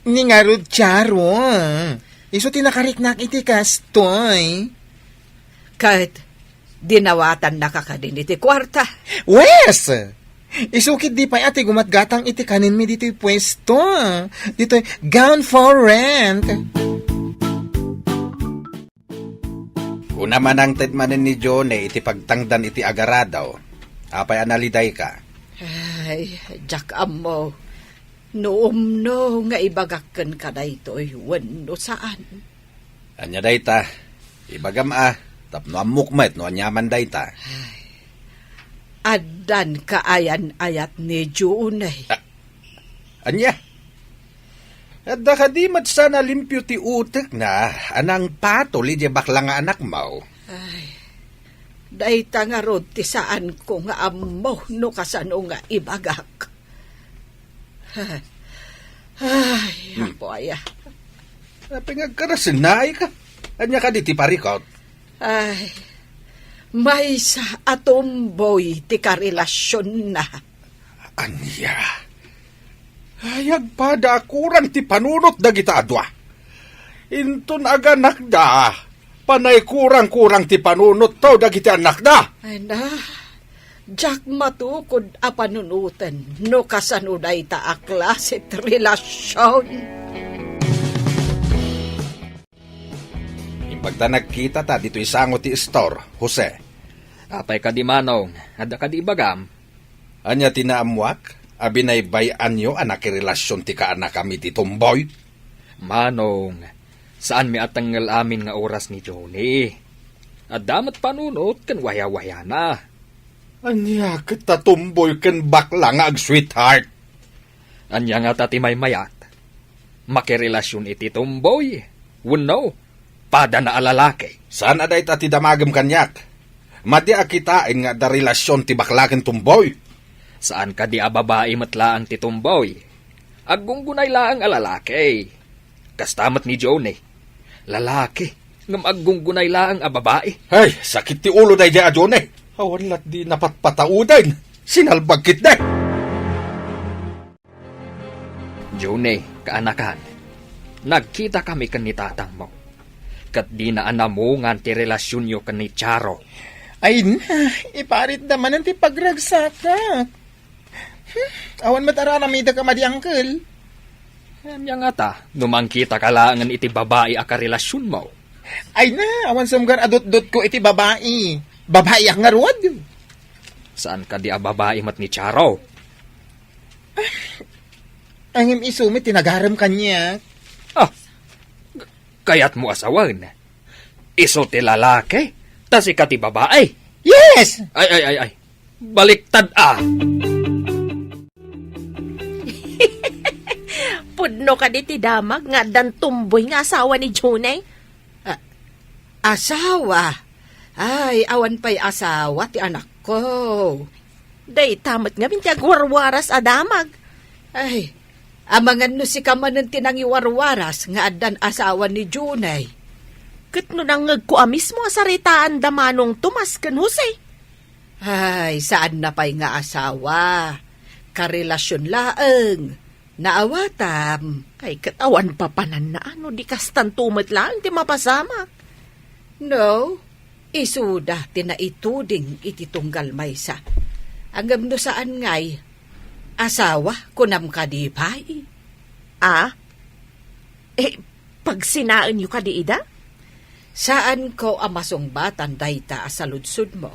Ni ngarud, Charo, isu ti nakariknak iti kastoy. Ket dinawatannaka kadin iti kuarta? Wes! Isu ketdi pay a ti gumatgatang iti kanenmi ditoy puesto, ditoy Gown for Rent. Kuna man nangted manen ni Johnny iti pagtangdan iti agarado. Apay a nalidayka? Ay, diak ammo no umno nga ibagak kenka daytoy wenno saan. Ania dayta? Ibagam a, tapno ammok met no aniaman dayta. Ay, addan kaayan-ayat ni Johnny. A-, ania? Adda kadi met saan a limpio ti utekna a nangpatol idiay bakla nga anakmo? Ay, dayta ngarud ti saanko nga ammo no kasano nga ibagak. Ay, hmm. Apo aya. Apay nga agkarasennaayka? Ania kadi ti parikot? Ay, maysa a tomboy ti karelasionna. Ania? Ay, agpada a kurang ti panunot dagita a dua. Inton aganakda, panay kurang-kurang ti panunotto dagiti annakda. Ay na, diak matukod a panunoten no kasano dayta a klase ti relasion. Imbagta nagkitata ditoy sango ti istor, Jose. Apay kadi, Manong? Adda kadi ibagam? Ania ti naammuak a binaybay-anyo a nakirelasion ti kaanakam iti tomboy? Manong, saanmi a tengngel amin nga oras ni Johnny. Adda met panunot ken wayawayana. Ania ket ta tomboy ken bakla nga ag-sweetheart? Ania ngata ti maymayat? Makirelasion iti tomboy wenno padana a lalaki? Saan a dayta ti damagem kaniak. Madi a kitaen nga adda relasion ti bakla ken tomboy. Saan kadi a babai met laeng ti tomboy? Aggunggunay laeng a lalaki. Kasta met ni Johnny. Lalaki, ngem aggunggunay laeng a babai. Ay, sakit ti ulo daydiay a Johnny. Awan lat di napatpatauden. Sinalbag ketdi. Johnny, kaanakan, nagkitakami ken ni tatangmo. Ket dina a namungan ti relasionyo ken ni Charo. Ay na, iparitda manen ti pagragsakak. Hmm, awan met araramidek a madi, uncle. Ania ngata, no mangkitaka laengen iti babai a karelasionmo? Ay na, awan sumgar a dutdotko iti babai. Babaiak ngarud. Saan kadi a babai met ni Charo? Ngem isu met ti nagarem kaniak. Ah, k-, Kayatmo a sawen? Isu ti lalaki, ta sika ti babai. Yes! Ay, ay, ay, ay. Baliktad a. Pudno kadi ti damag nga addan tomboy nga asawa ni Junay? A-, asawa? Ay, awan pay asawa ti anakko. Dayta met ngamin ti agwarwaras a damag. Ay, amangan no sika manen ti nangiwarwaras nga addan asawa ni Junay. Ket no nangngegko a mismo a saritaanda Manong Tomas ken Jose. Ay, saanna pay nga asawa. Karelasion laeng. Naawatam. Ay, ket awan papananna, no di kastanto met laeng ti mapasamak. No, isuda ti naituding iti tunggal maysa. Ngem no saan ngay, asawa, kunam kadi pay? A? Eh, pagsinaenyo kadi ida? Saanko a masungbatan dayta a saludsodmo.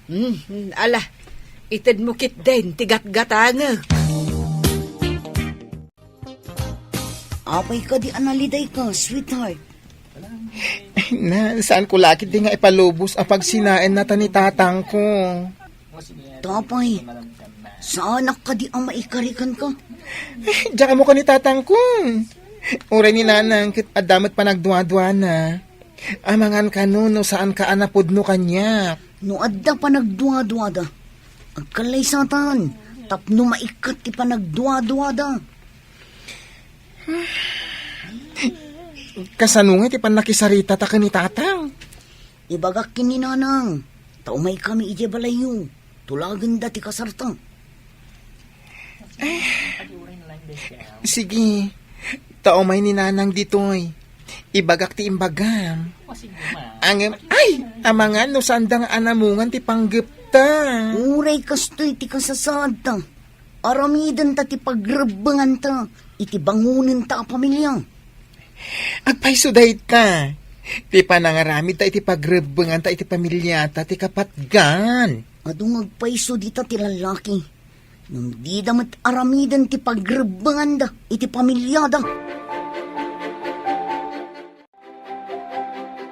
Hmm, ala, itedmo ketdin ti gatgatangek. Apay kadi a nalidayka, sweetheart? Na, saanko la ketdi nga ipalubos a pagsinaenna ta ni tatangko. Tapay, saanak kadi a maikari kenka? Diak ammo ken ni tatangko. Uray ni nanang ket adda met panagduaduana. Amangan kano no saanka a napudno kaniak. No adda panagduaduada, agkallaysatan tapno maikkat ti panagduaduada. Kasano nga ti pannakisaritata ken ni tatang? Ibagak ken ni nanang, ta umaykami idiay balayyo. Tulagenda ti kasarta. Sige, ta umay ni nanang ditoy. Ibagak ti imbagam. Ngem, ay, amangan no saanda nga anamungan ti panggepta. Uray kastoy ti kasasaadta. Aramidenta ti pagrebbenganta iti bangonenta a pamilia. Agpayso dayta. Ti panangaramidta iti pagrebbenganta iti pamiliata ti kapatgan. Adu nga agpayso dita ti lallaki. Ngem dida met aramiden ti pagrebbenganda iti pamiliada.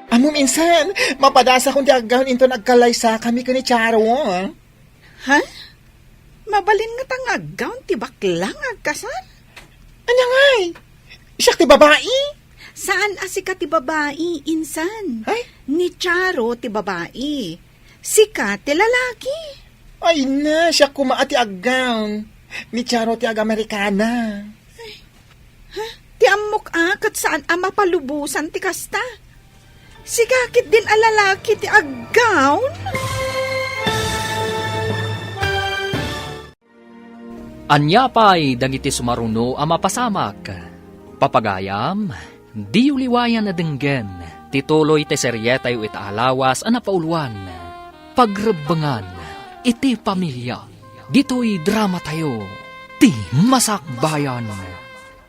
Ammom, insan, mapadasakon ti aggaon inton agkallaysakami ken ni Charo. Ha? Mabalin ngata nga aggaon ti bakla nga agkasar? Ania ngay? Siak ti babai? Saan a sika ti babai, insan. Ay? Ni Charo ti babai. Sika ti lalaki. Ay na, siak koma a ti aggaon. Ni Charo ti ag-Amerikana. Ha? Ti ammok a ket saan a mapalubosan ti kasta. Sika ketdin a lalaki ti aggaon? Ania pay dagiti sumaruno a mapasamak? Papagayam, diyo liwayan a denggen ti tuloy ti serietayo ita a lawas a napauluan, Pagrebbengan iti Pamilia. Ditoy dramatayo, Ti Masakbayan.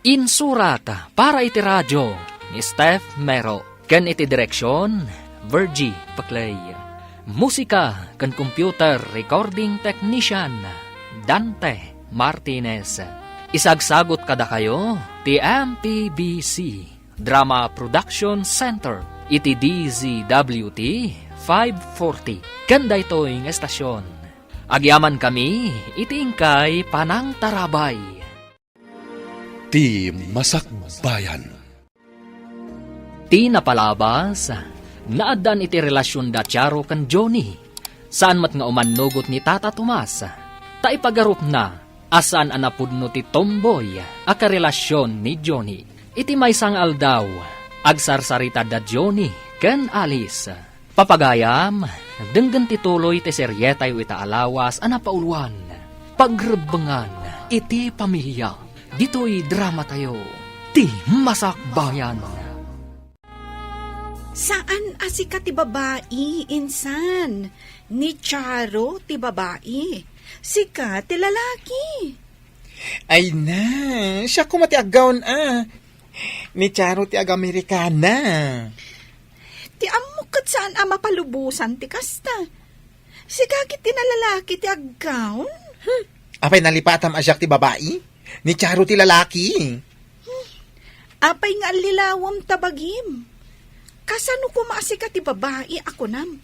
Insurat para iti radio ni Steph Mero ken iti direksion, Virgie Peclay. Musika ken computer recording technician, Dante Martinez. Isagsagut kadakayo ti M P B C Drama Production Center iti D Z W T five forty ken daytoy nga estasion. Agyamankami iti inkay panangtarabay. Ti Masakbayan. Ti napalabas, naaddaan iti relasion da Charo ken Johnny. Saan met nga umannugot ni Tata Tomas, ta ipagarupna a saan a napudno ti tomboy a karelasion ni Johnny. Iti maysa nga aldaw, agsarsarita da Johnny ken Alice. Papagayam, denggen ti tuloy ti serietayo ita a lawas a napauluan, Pagrebbengan iti Pamilia. Ditoy dramatayo, Ti Masakbayan. Saan a sika ti babai, insan. Ni Charo ti babai. Sika ti lalaki. Ay na, siak koma ti aggaon a. Ni Charo ti ag-Amerikana. Ti ammok ket saan a mapalubosan ti kasta. Sika ketdin a lalaki ti aggaon. Hmm. Apay nalipatam a siak ti babai? Ni Charo ti lalaki. Hmm. Apay nga allilawem ta bagim? Kasano koma a sika ti babai a kunam?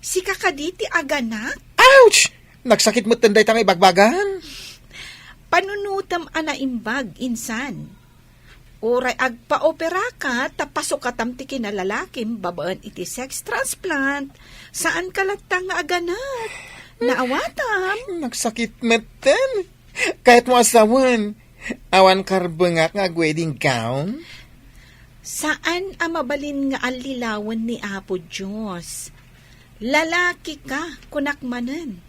Sika kadi ti aganak? Ouch! Nagsakit metten dayta nga ibagbagan. Panunotem a naimbag, insan. Uray agpaoperaka ta pasukatam ti kinalalakim babaen iti sex transplant. Saanka latta nga aganak. Naawatam. Nagsakit metten. Kayatmo a sawen, awan karbengak nga ag-wedding gown? Saan a mabalin nga allilawen ni Apo Dios. Lalaki ka, kunak manen.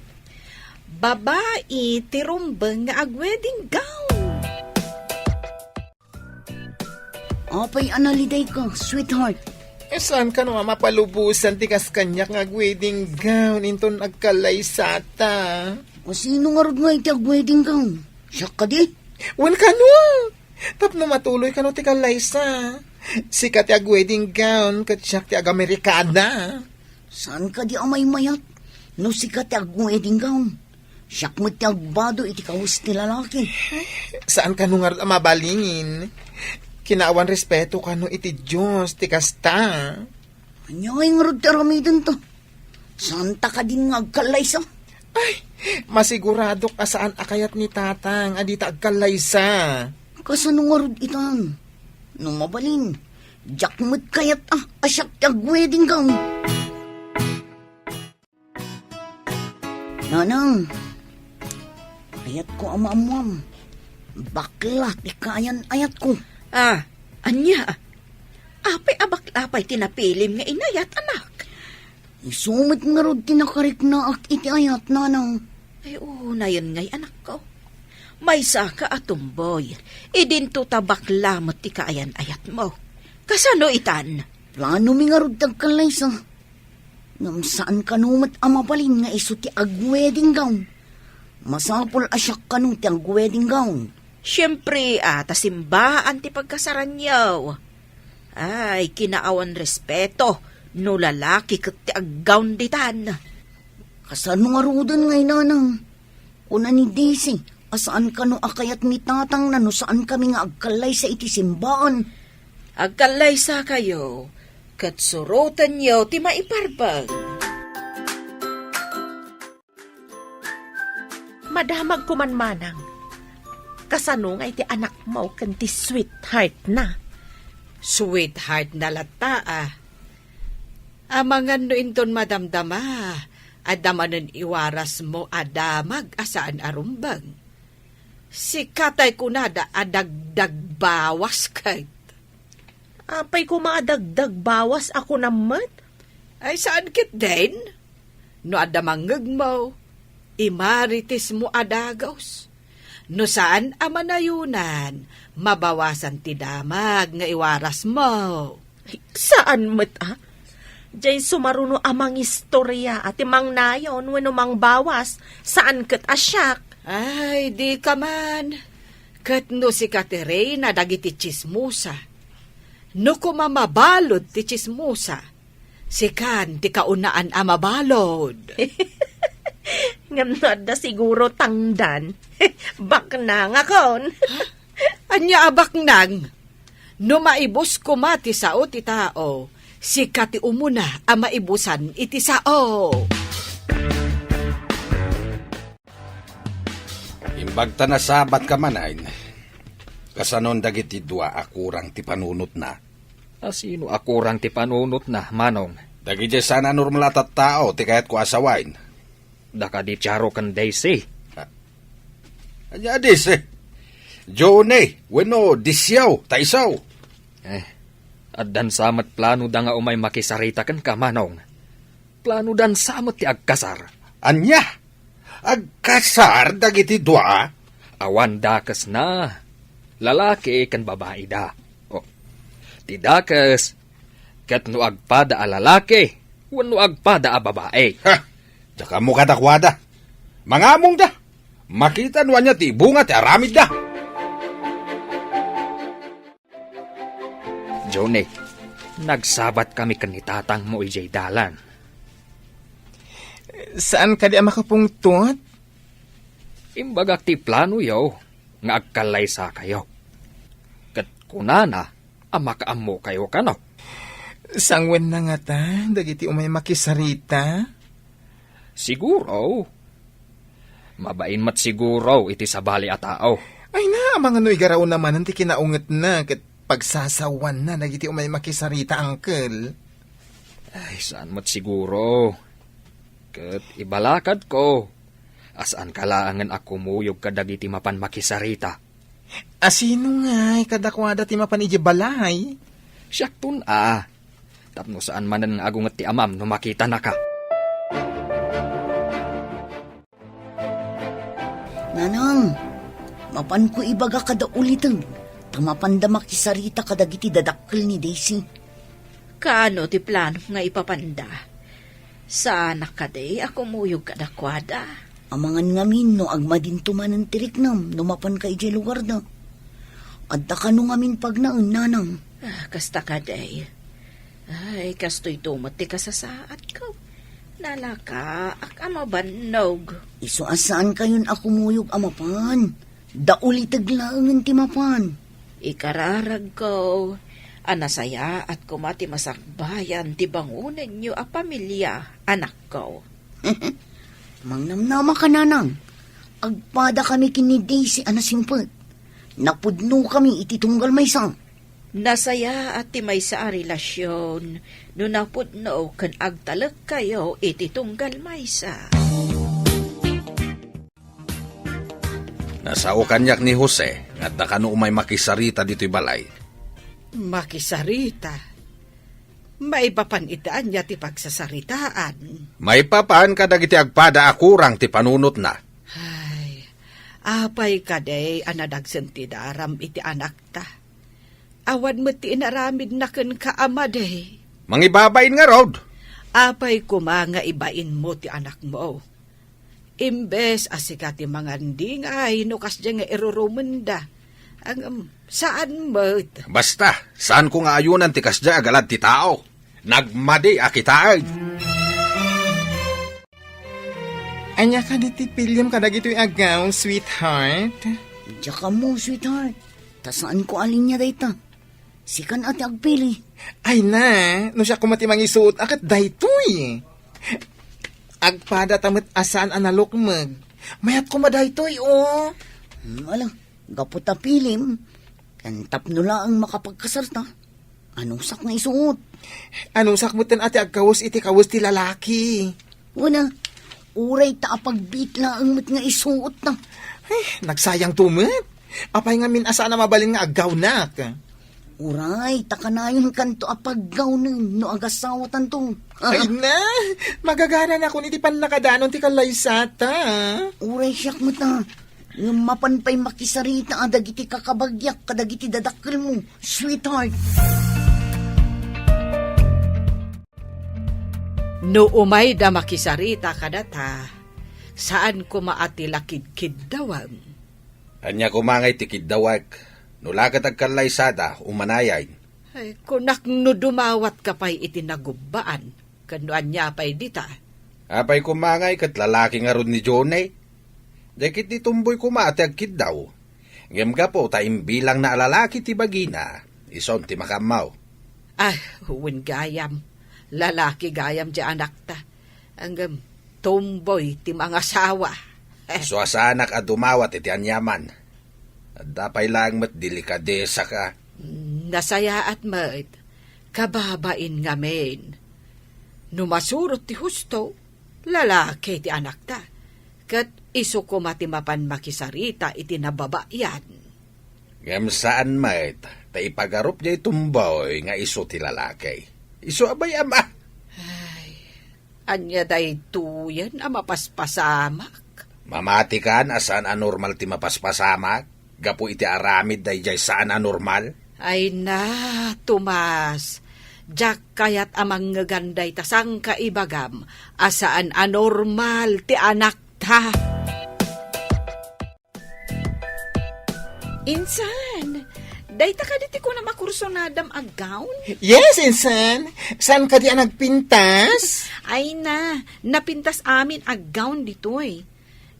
Babai ti rumbeng nga ag-wedding gown. Apay a nalidayka, sweetheart? Eh, saan kano a mapalubosan ti kas kaniak nga ag-wedding gown inton agkallaysata? O sino ngarud nga iti ag-wedding gown? Siak kadi? Wen kano? Tapno matuloy kano ti kallaysa. Sika ti ag-wedding gown, ket siak ti ag-Amerikana. Saan kadi a maymayat? No sika ti ag-wedding gown, siak met ti agbado iti kawes ti lalaki. Saan kano ngarud a mabalin? Kinaawan respeto kano iti Dios ti kasta. Ania ngay ngarud ti aramidenta? Saanta kadin nga agkallaysa? Ay, masiguradok a saan a kayat ni Tatang a dita agkallaysa. Kasano ngarud itan? No mabalin, diak met kayat a, a siak ti ag-wedding gown. Nanang, ayatko a maammuam. Bakla ti kaayan-ayatko. Ah, ania? Apay a bakla pay ti napilim nga inayat, anak? Isu met ngarud ti nakariknaak iti ayat, nanang. Ay, unayen ngay, anakko. Maysaka a tumboy, idinto ta bakla met ti kaayan-ayatmo. Kasano itan? Planomi ngarud ti agkallaysa. Ngem saan kano met a mabalin nga isu ti ag-wedding gown. Masapul a siak kano ti ag-wedding gown. Siempre, a, ta simbaan ti pagkasaranyo. Ay, kinaawan respeto no lalaki ket ti ag-gown ditan. Kasano ngaruden ngay, nanang? Kuna ni Daisy a saan kano a kayat ni tatangna no saan kami nga agkallaysa iti simbaan. Agkallaysakayo, ket surotenyo ti maiparbeng. Madamag koman, manang. Kasano nga iti anakmo ken ti sweetheart na? Sweetheart na latta, a. Amangan no inton madamdama, adda manen iwarasmo a damag a saan a rumbeng. Sika tay kunada a dagdagbawas ket. Apay koma a dagdagbawas a kunam met? Ay, saan ketdin? No adda mangngegmo, imaritismo a dagus. No saan a manayonan, mabawasan ti damag nga iwarasmo. Ay, saan met, a? Diay sumaruno a mangistorya a ti mangnayon wenno mangbawas, saan ket a siak. Ay, dika man. Ket no sika ti reyna dagiti tsismosa, no koma mabalud ti tsismosa, sikan ti kaunaan a mabalud. Ngem no adda siguro tangdan, baknangakon. Ania a baknang? No maibus koma ti sao ti tao, sika ti umuna a maibusan iti sao. Imbag ta nasabatka manen, kasanon dagiti dua a kurang ti panunotna? A sino a kurang ti panunotna, manong? Dagiti saan a normal a tattao ti kayatko a sawen. Da kadi Charo ken Daisy. A-, ania a Daisy? Johnny, wenno Disiaw, ta isu. Eh, addan sa met planoda nga umay makisarita kenka, manong. Planodan sa met ti agkasar. Ania? Agkasar dagiti dua? Awan dakesna. Lalaki ken babaida. O, ti dakes, ket no agpada a lalaki, wenno agpada a babai. Ha! Diak ammo kadakuada. Mangamongda. Makita no ania ti ibunga ti aramidda. Johnny, nagsabat kami ken ni tatangmo idiay dalan. Saan kadi a makapungtot? Imbagak ti planoyo nga agkallaysakayo. Ket kunana, a makaammokayo kano. Sangwenna ngata dagiti umay makisarita? Siguro. Mabain met siguro iti sabali a tao. Ay na, amangan no igarawna manen ti kinaungetna ket pagsasawanna dagiti umay makisarita, uncle. Ay, saan met siguro. Ket ibalakadko a saanka laengen a kumuyog kadagiti mapan makisarita. A sino ngay kadakuada ti mapan idiay balay? Siakton a. Tapno saan manen nga agunget ti amam no makitanaka. Nanang, mapanko ibaga kada uliteg, ta mapanda makisarita kadagiti dadakkel ni Daisy. Kaano ti plano nga ipapanda? Saanak kadi a kumuyog kadakuada? Amangan ngamin no agmadinto manen ti riknam no mapanka idiay lugarda. Adda kano ngamin pagnaen, nanang? Ah, kasta kadi. Ay, kastoyto met ti kasasaadko. Nalakaak a mabannog. Isu a saankayon a kumuyog a mapan. Dauliteg laengen ti mapan. Ikararagko a nasayaat koma ti masakbayan ti bangonenyo a pamilia, anakko. Mangnamnama ka, nanang. Agpada kami ken ni Daisy a nasingpet. Napudno kami iti tunggal maysa. Nasayaat ti maysa a relasion no napudno ken agtalekkayo iti tunggal maysa. Nasao kaniak ni Jose nga adda kano umay makisarita ditoy balay. Makisarita? Maipapan iti ania ti pagsasaritaan? Maipapan kadagiti agpada a kurang ti panunotna. Ay, apay kadi a nadagsen ti daram iti anakta? Awan met ti inaramidna kenka a madi. Mangibabain ngarud. Apay koma nga ibainmo ti anakmo? Imbes a sika ti mangandingay no kasdiay nga irurumenda. Ngem, saan met. Basta, saanko nga ayunan ti kasdiay a galad ti tao. Nagmadi a kitaen. Ania kadi ti piliem kadagitoy a gown, sweetheart? Diak ammo, sweetheart. Ta saanko a linia dayta. Sikan a ti agpili. Ay na, no siak koma ti mangisuot a ket daytoy. Agpada ta met a saan a nalukmeg. Mayat koma daytoy, o. Hmm, ala, gapu ta pilim, ken tapno laeng makapagkasarta, anusak nga isuot? Anusak metten a ti agkawes iti kawes ti lalaki. Wen a, uray ta apagbiit laeng met nga isuot ta. Ay, nagsayangto met. Apay ngamin a saan a mabalin nga aggawnak? Uray, ta kanayonkanto a paggawnen no agasawatanto. Ay na, magagaranakon iti pannakadanon ti kallaysata. Uray siak met a. Ngem mapan pay makisarita a dagiti kakabagiak kadagiti dadakkelmo, sweetheart. No umayda makisarita kadata, saan koma a ti la kidkiddawem. Ania koma ngay ti kiddawek? No la ket agkallaysada, umanayay. Ay, kunak no dumawatka pay iti nagubbaan, ken no ania pay dita. Apay koma ngay ket lalaki ngarud ni Johnny? Dagiti tomboy koma ti agkiddaw. Ngem gapu ta imbilangna a lalaki ti bagina, isun ti makaammo. Ah, wen gayam. Lalaki gayam ti anakta. Ngem tomboy ti mangasawa. Isu a saanak a dumawat iti aniaman. Adda pay laeng met delikadesaka. Nasayaat met. Kababain ngamin. No masurot ti husto, lalaki ti anakta. Ket isu koma ti mapan makisarita iti nababayan. Ngem saan met, ta ipagarup diay tomboy nga isu ti lalaki. Isu a bay-am a. Ay, ania daytoyen a mapaspasamak? Mamatikan a saan a normal ti mapaspasamak gapu iti aramid daydiay saan a normal? Ay na, Tomas, diak kayat a mangngegan dayta sangkaibagam a saan a normal ti anakta. Insan, dayta kadi ti kunam a kursunadam a gown? Yes, insan. Saan kadi a nagpintas? Ay na, napintas amin a gown ditoy.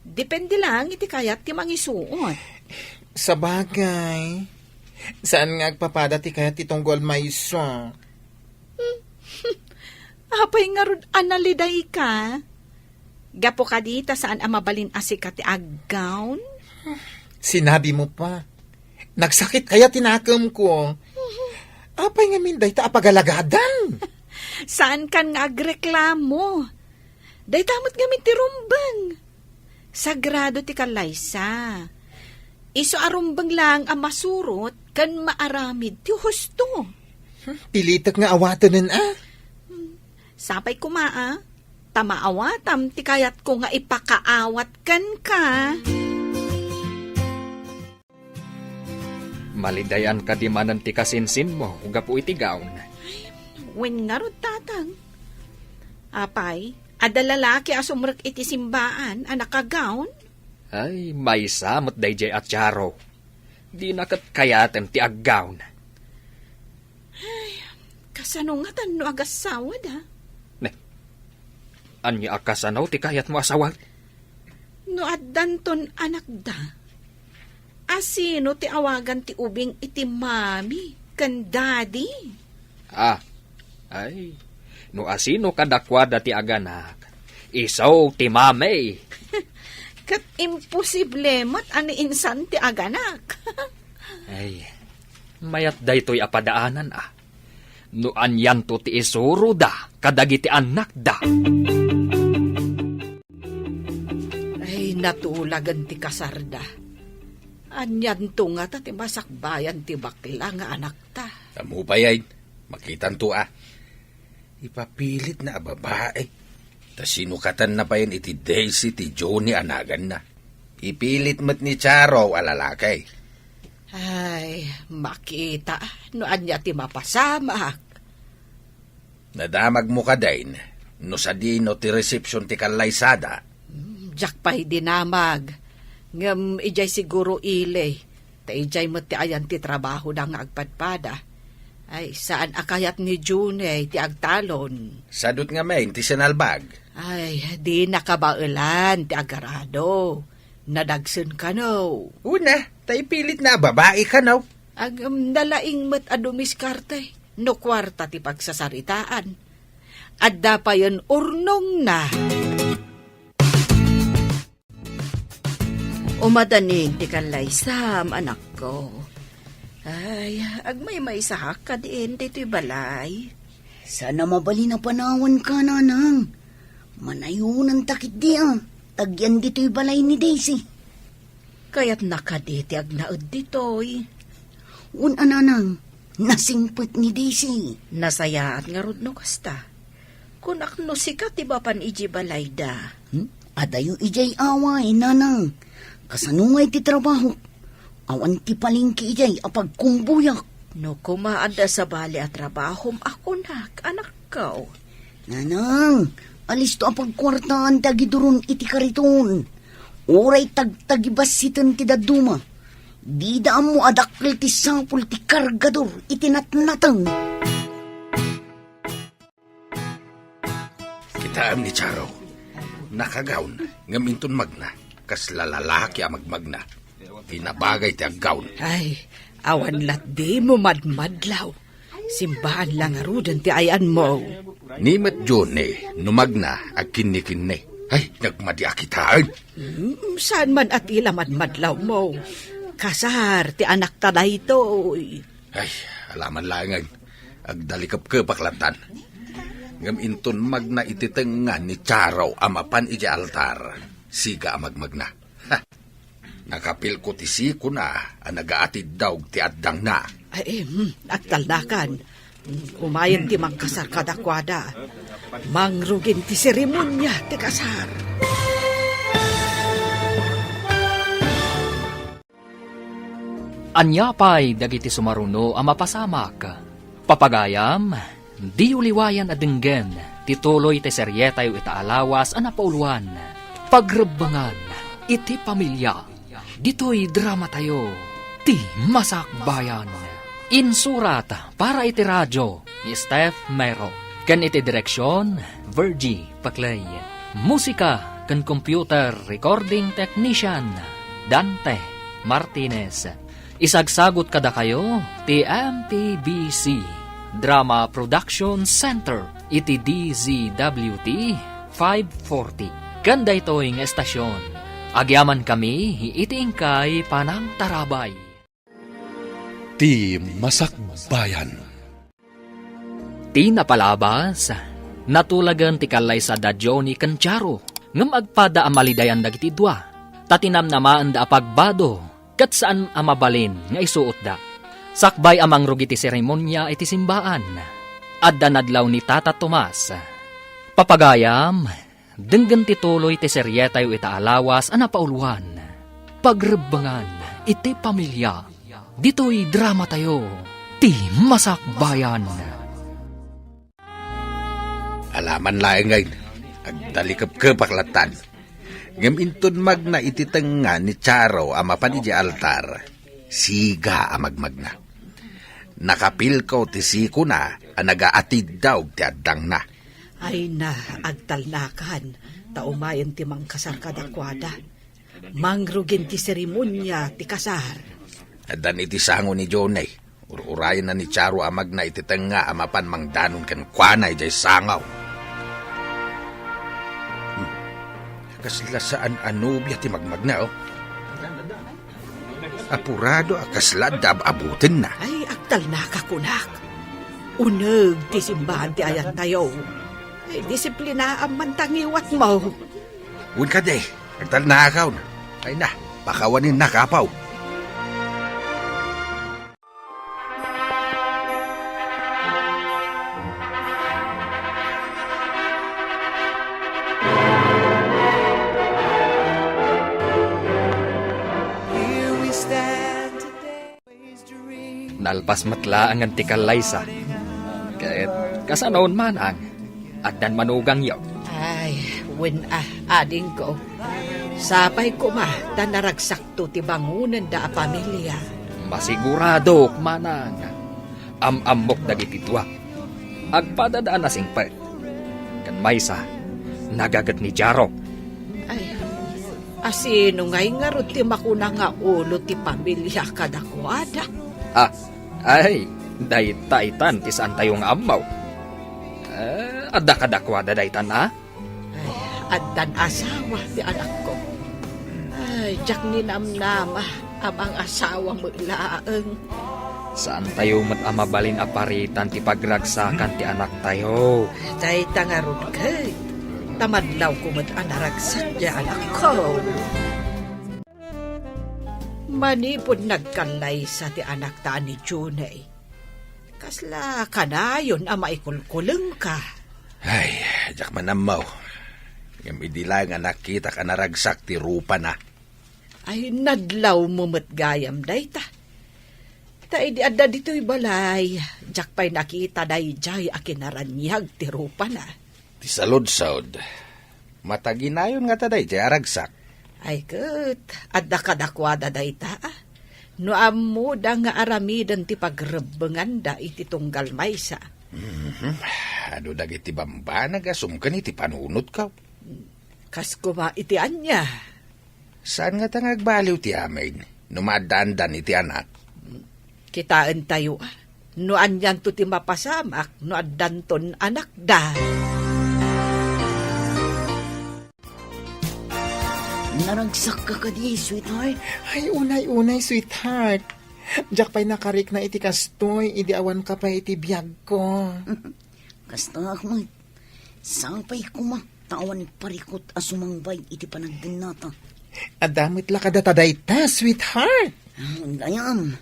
Depende lang iti kayat ti mangisuot. Sabagay. Saan nga agpapada ti kayat ti tunggal maysa? Apay ngarud a nalidayka? Gapu kadi ta saan a mabalin a sika ti aggown? Sinabi mo pa. Nagsakit kaya ti nakemko. Apay ngamin dayta a pagalagadan? Saan kan nga agreklamo? Dayta met ngamin ti rumbeng. Sagrado ti kallaysa. Isu a rumbeng laeng a masurot ken maaramid ti husto. Hmm, pilitek nga awatenen, a? Hmm, sapay koma, a, ta maawatam ti kayatko nga ipakaawat kenka. Malidayan kadi manen ti kasinsinmo gapu iti gown? Wen ngarud, tatang. Apay, adda lalaki a sumrek iti simbaan a nakagown? Ay, maysa met daydiay a Charo. Dina ket kayatem ti aggown. Ay, kasano ngatan no agasawada? Ne, ania a kasano ti kayatmo a sawag? No addanton anakda, asino ti awagan ti ubing iti mami ken daddy? Ah, ay, no asino kadakuada ti aganak, isu ti mami. Ket imposible met a ni insan ti aganak. Ay, mayat daytoy a padaanan, a. No anianto ti isuroda kadagiti annakda. Ay, natulagen ti kasarda. Anianto ngata ti masakbayan ti bakla nga anakta? Ammo pay, ay, makitanto, a. Ipapilitna a babai. Ta sinukatanna payen iti Daisy ti Johnny a naganna. Ipilit met ni Charo a lalaki. Ay, makita no ania ti mapasamak. Nadamagmo kadin no sadino ti resepsiyon ti kallaysada? Hmm, diak pay dinamag. Ngem idiay siguro ili, ta idiay met ti ayan ti trabahoda nga agpadpada. Ay, saan a kayat ni June ti agtalon? Sadut ngamin ti sinalbag. Ay, di nakabaelan ti agarado. Nadagsen kano. Una, ta ipilitna a babai kano. Agem, nalaing met a dumiskarte no kuarta ti pagsasaritaan. Adda payen urnongna. Umadanin ti kallaysam, anakko. Ay, agmaymaysahak kadin ditoy balay. Saan a mabalin a panawanka, nanang. Manayonanta ketdi, a, ta agyan ditoy balay ni Daisy. Kayatna kadi ti agnaed ditoy? Wen a, nanang, nasingpet ni Daisy. Nasayaat ngarud no kasta. Kunak no sika ti mapan idiay balayda. Hmm? Adayo idiay away, nanang. Kasano ngay ti trabahok? Awan ti palengke idiay a pagkumbuyak. No koma adda sabali a trabahom a kunak, anakko. Nanang, alisto a pagkuartaan ti agiduron iti kariton. Uray tagtagibassiten ti dadduma. Dida ammo a dakkel ti sapul ti kargador iti natnateng. Kitaem ni Charo. Nakagawn, ngem inton magna, kasla lalaki a magmagna. Ti nabagay ti aggawn. Ay, awan latdimo madmadlaw. Simbaan la ngaruden ti ayanmo. Ni met Johnny, no magna, agkinnikinni. Ay, nagmadi a kitaen. Hmm, saan man a ti la madmadlawmo? Kasar ti anakta daytoy. Ay, alaman laengen. Agdalikepkepak latan. Ngem inton magna iti tengnga ni Charo a mapan idiay altar, siga a magmagna. Ha! Nakapilko ti sikona a nagaatiddaw ti addangna. Ay, em, agtalnakan. Umayen ti mangkasar kadakuada. Mangrugin ti seremonia ti kasar. Ania pay dagiti sumaruno a mapasamak? Papagayam, diyo liwayan a denggen ti tuloy ti serietayo ita a lawas a napauluan, Pagrebbengan iti Pamilia. Ditoy dramatayo, Ti Masakbayan. Insurat para iti radio ni Steph Mero, ken iti direksion, Virgie Paclay. Musika ken computer recording technician, Dante Martinez. Isagsagut kadakayo ti M P B C Drama Production Center iti D Z W T five forty. Ken daytoy nga estasyon, agyamankami iti inkay panangtarabay. Ti Masakbayan. Ti napalabas, natulagen ti kallaysa da Johnny ken Charo, ngem agpada a malidayan dagiti dua, ta tinamnamaenda a pagbado ket saan a mabalin nga isuotda. Sakbay a mangrugi ti seremonia iti simbaan, adda nadlaw ni Tata Tomas. Papagayam, denggen ti tuloy ti serietayo ita a lawas a napauluan, Pagrebbengan iti Pamilia. Ditoy dramatayo, Ti Masakbayan. Alaman laeng ngay, agtalikepkepak lattan. Ngem inton magna iti tengnga ni Charo a mapan idiay altar, siga a magmagna. Nakapilko ti sikona a nagaatiddaog ti addangna. Ay na, agtalnakan, ta umayen ti mangkasar kadakuada. Mangrugin ti seremonia ti kasar. Addan iti sango ni Johnny. Ur-urayenna ni Charo a magna iti tengnga a mapan mangdanon kenkuana idiay sango. Hmm. Kasla saan a nobia ti magmagna, oh. Apurado a kasla adda ab-abutenna. Ay, agtalnaka kunak. Uneg ti simbaan ti ayantayo. Ay, disiplinaam man ta ngiwatmo. Wen kadi, agtalnakaon. Ay na, pakawanen na, kapaw. Nalpas met laengen ti kallaysa. Ket kasano manang, addan manugangyo? Ay, wen a, adingko. Sapay koma ta naragsakto ti bangonenda a pamilia. Masiguradok, manang. Am-ammok dagiti dua. Agpadada a nasingpet. Ken maysa, nagaget ni Jaro. Ay, asino ngay ngarud ti makuna nga ulo ti pamilia kadakuada? Ah, ay, dayta itan ti saantayo nga ammo. Eh, adda kadakuada daytan, a? Ay, addan asawa ti anakko. Ay, diak ninamnama a mangasawa met laeng. Saantayo met a mabalin a paritan ti pagragsakan ti anaktayo. Dayta ngarud ket, ta madlawko met a naragsak ti anakko. Manipud nagkallaysa ti anakta a ni Junay, kasla kanayon a maikulkulengka. Ay, diak man ammo. Ngem idi laeng a nakitak a naragsak ti rupana. Ay, nadlawmo met gayam dayta. Ta idi adda ditoy balay, diak pay nakita daydiay a kinaraniag ti rupana. Ti saludsod, mataginayon ngata daydiay a ragsak? Ay ket, adda kadakuada dayta, a? No ammoda nga aramiden ti pagrebbenganda iti tunggal maysa. Mhm. Adu dagiti bambanag a sumken iti panunotko. Kas koma iti ania? Saan ngata nga agbaliw ti amin no maaddaandan iti anak? Kitaentayo, a, no anianto ti mapasamak no addanton anakda. Naragsakka kadi, sweetheart? Ay, unay-unay, sweetheart. Diak pay nakarikna iti kastoy, idi awanka pay iti biagko. Kasta, Ahmed. Sapay koma ta awan parikut a sumangbay iti panagdennata. Adda met la kadata dayta, sweetheart. Ah, gayam.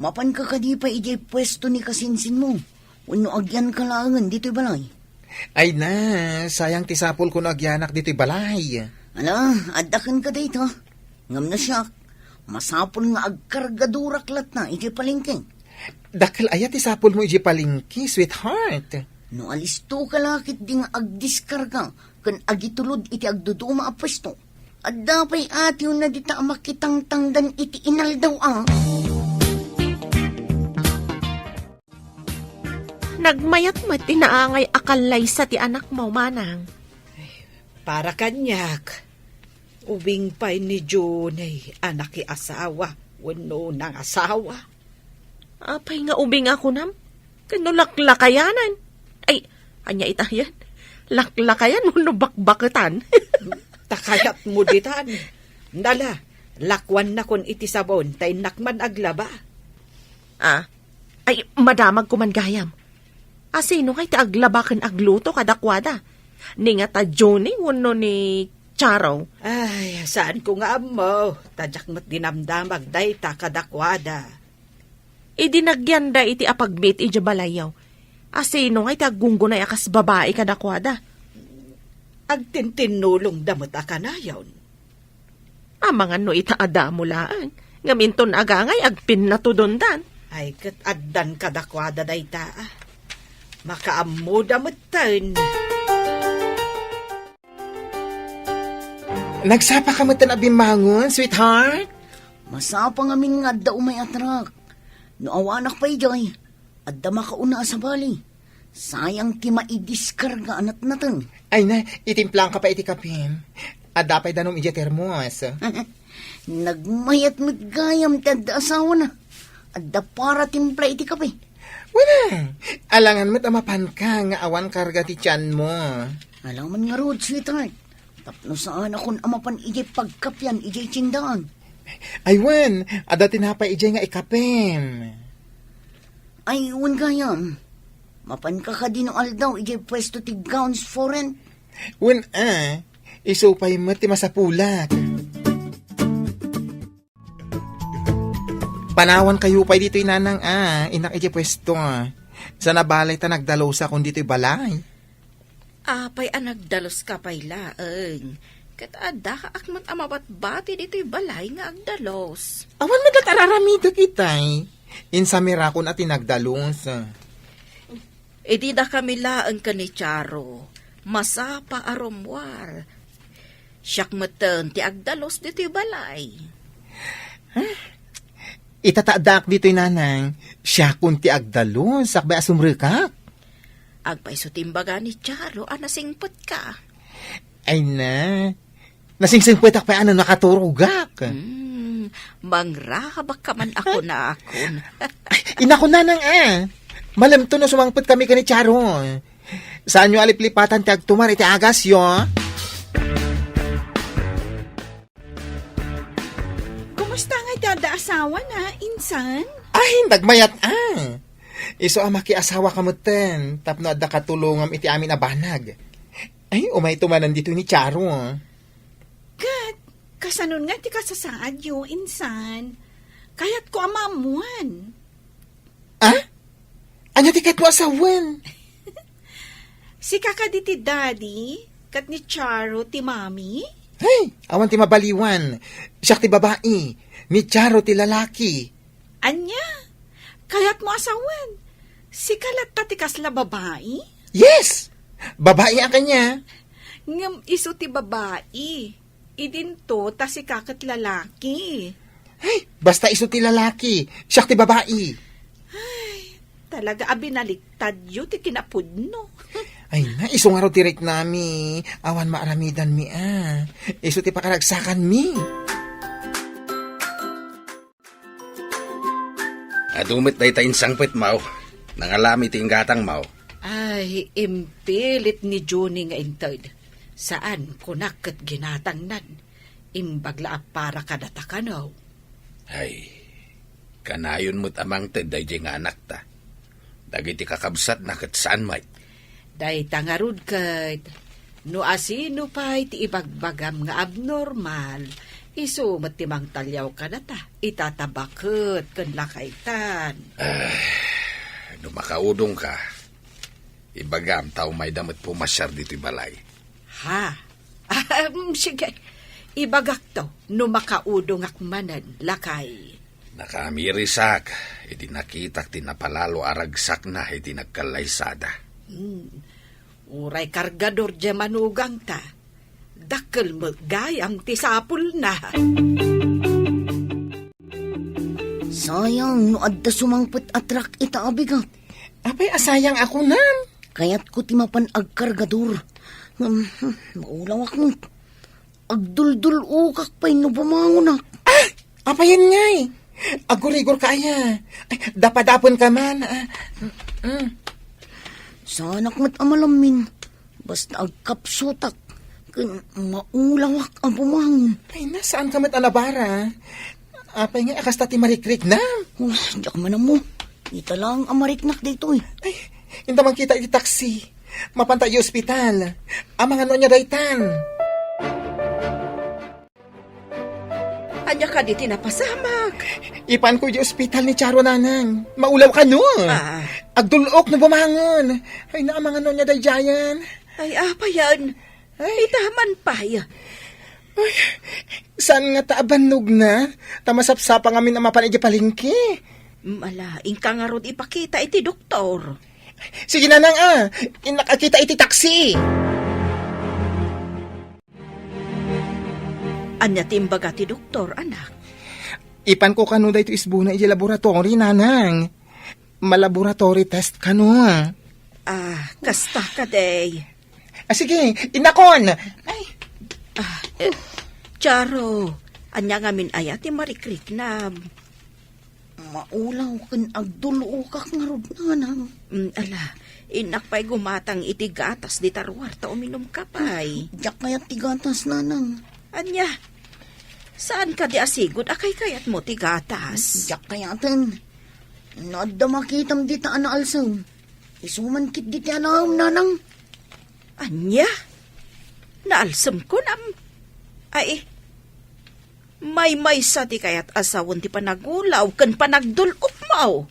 Mapanka kadi pay idiay puesto ni kasinsinmo? Wenno agyanka laengen ditoy balay? Ay na, sayang ti sapulko no agyanak ditoy balay. Ala, adda kenka dayta. Ngem no siak, masapul nga agkargadurak latta idiay palengke. Dakkel aya ti sapulmo idiay palengke, sweetheart? No alistoka la ketdi nga agdiskarga ken agitulod iti agduduma a puesto, adda pay atiwna dita a makitangtangdan iti inaldaw a. Nagmayat met ti naangay a kallaysa ti anakmo, manang. Para kaniak, ubing pay ni Junay a nakiasawa. wenno nangasawa. Apay nga ubing a kunam? Ken no laklakayanan? Ay, ania ita yan? Laklakayan wenno bakbaketan? Ta kayatmo ditan. Nala, lakuannakon iti sabon ta innak man aglaba. Ah, ay, madamagko man gayam. A, sino ngay ti aglaba ken agluto kadakuada? Ni nga ta Johnny wenno ni Charo? Ay, saanko nga ammo. Ta diak met dinamdamag dayta kadakuada. Idi nagyanda iti apagbiit idiay balayyo, a, sino ngay ti aggunggunay a kas babai kadakuada? Agtintinnulongda met a kanayon. Amangan no ita a damo laeng, ngem inton agangay agpinnatudondan. Ay, ket addan kadakuada dayta, a. Makaammoda metten. Nagsapa ka metten a bimmangon, sweetheart? Masapa ngamin nga adda umay a truck. No awanak pay jay, adda makauna a sabali. Sayang ti maidiskarga a natnateng. Ay na, itimplang ka pa iti kapim. Adda pay danum idiay termos. Nagmayat met gayam ti adda asawana. Adda para timpla iti kape. Wala. Alangan met a mapanka nga awan karga ti tianmo. Alangan ngarud, sweetheart. Tapno saanakon a mapan idiay pagkapian idiay tiendaan. Ay wen, adda tinapay idiay nga ikapim. Ay, wen gayam. Mapanka kadi no aldaw idiay puesto ti Gowns for Rent? Wen a, isu pay met ti masapulak. Panawankayo pay ditoy nanang a, innak idiay puesto. Sa nabalay ta nagdalusak ditoy balay. Apay a nagdaluska pay laeng? Ket adda ak met a mabatbati ditoy balay nga agdalus. Awan met la't ar-aramidek itay. Insamirakon a ti nagdalus. Idi dakami laeng ken ni Charo, masapa a rummuar. Siak metten ti agdalus ditoy balay. Ita ta addaak ditoy, nanang, siakon ti agdalus, sakbay a sumrekak. Agpayso ti imbaga ni Charo a nasingpetka. Ay na, nasingsingpetak pay a no nakaturogak. Hmm, mangrabak ka man a kunakon. Ay, inako, nanang, a. Malemto no sumangpet kami ken ni Charo. Saanyo a liplipatan ti agtumar iti agasyo. Kumusta ngay ti adda asawana, insan? Ay, nagmayat a. Isu a makiasawaka metten, tapno adda katulongam iti amin a banag. Ay, umayto manen ditoy ni Charo. Ket, kasanon nga ti kasasaadyo, insan? Kayatko a maammuan. A? Ania ti kayatmo a sawen? Sika kadi ti daddy, ket ni Charo ti mami? Hey, awan ti mabaliwan. Siak ti babai, ni Charo ti lalaki. Ania? Kayatmo a sawen? Sika latta ti kasla babai? Yes! Babai a kaniak. Ngem isu ti babai. Idinto ta sika ket lalaki. Ay, basta isu ti lalaki, siak ti babai. Ay, talaga a binaliktadyo ti kinapudno. Ay na, isu ngarud ti riknami, awan maaramidanmi a. Isu ti pakaragsakanmi. Adu met dayta insangpetmo. Nangalami ti inggatangmo. Ay, impilit ni Junie nga inted. Saan, kunak ket ginatangnan. Imbag la a para kadata kano. Ay, kanayon met a mangted daydiay nga anakta. Dagiti kakabsatna ket saan met. Dayta ngarud ket, no asino pay ti ibagbagam nga abnormal, isu met ti mangtaliaw kadata, ita ta baket ken lakaytan. Ah, no makaudongka, ibagam ta umayda met pumasiar ditoy balay. Ha? Am, sige. Ibagakto no makaudongak manen, lakay. Nakaamirisak idi nakitak ti napalalo a ragsakna idi nagkallaysada. Hmm. Uray kargador diay manugangta, dakkel met gayam ti sapulna. Sayang no adda sumangpet a truck ita a bigat. Apay a sayang a kunam? Kayatko ti mapan agkargador. Ngem, hmm, maulawak met. Agduldul-okak pay no bumangonak. Ah! Apayen ngay? Agurigor ka aya. Ay, dapadapen ka man. Ah, mm, mm. Saanak met a malammin. Basta agkapsutak ken maulawak a bumangon. Ay, na, saan ka met a nabara? Apay nga a kasta ti marikriknam? Oh, diak man ammo. Ita lang a mariknak daytoy. Ay, inta man kita iti taksi. Mapanta iti ospital. Amangan no ania daytan. Ania kadi ti napasamak? Ipanko iti ospital ni Charo, nanang. Maulaw kano. Ah. Agdul-ok no bumangon. Ay, naamangan no ania daydiayen. Ay, apayan. Ay. Ita man pay. Ay, saan ngata a bannogna? Ta masapsapa ngamin a mapan iti palengke. Mala, inka ngarud ipakita iti doktor. Sige, nanang, ah. Innak a kita iti taksi. Ania ti imbaga ti doktor, anak? Ipanko kano daytoy isbuna iti laboratory, nanang. Ma-laboratory test kano. Ah, kasta kadi. Ah, sige, innakon. Ay. Ah, eh, Charo, ania ngamin aya ti marikriknam? Maulaw ken agdul-okak ngarud, nanang. Mm, ala, innak pay gumatang iti gatas dita ruar ta uminumka pay. Diak kayat ti gatas, nanang. Ania? Saan kadi a sigud a kaykayatmo ti gatas? Diak kayaten. No adda makitam dita a naalsem, isu man ketdi ti alaem, nanang. Ania? Naalsem kunam? Ay, maymaysa ti kayat a sawen ti panagulaw ken panagdul-okmo.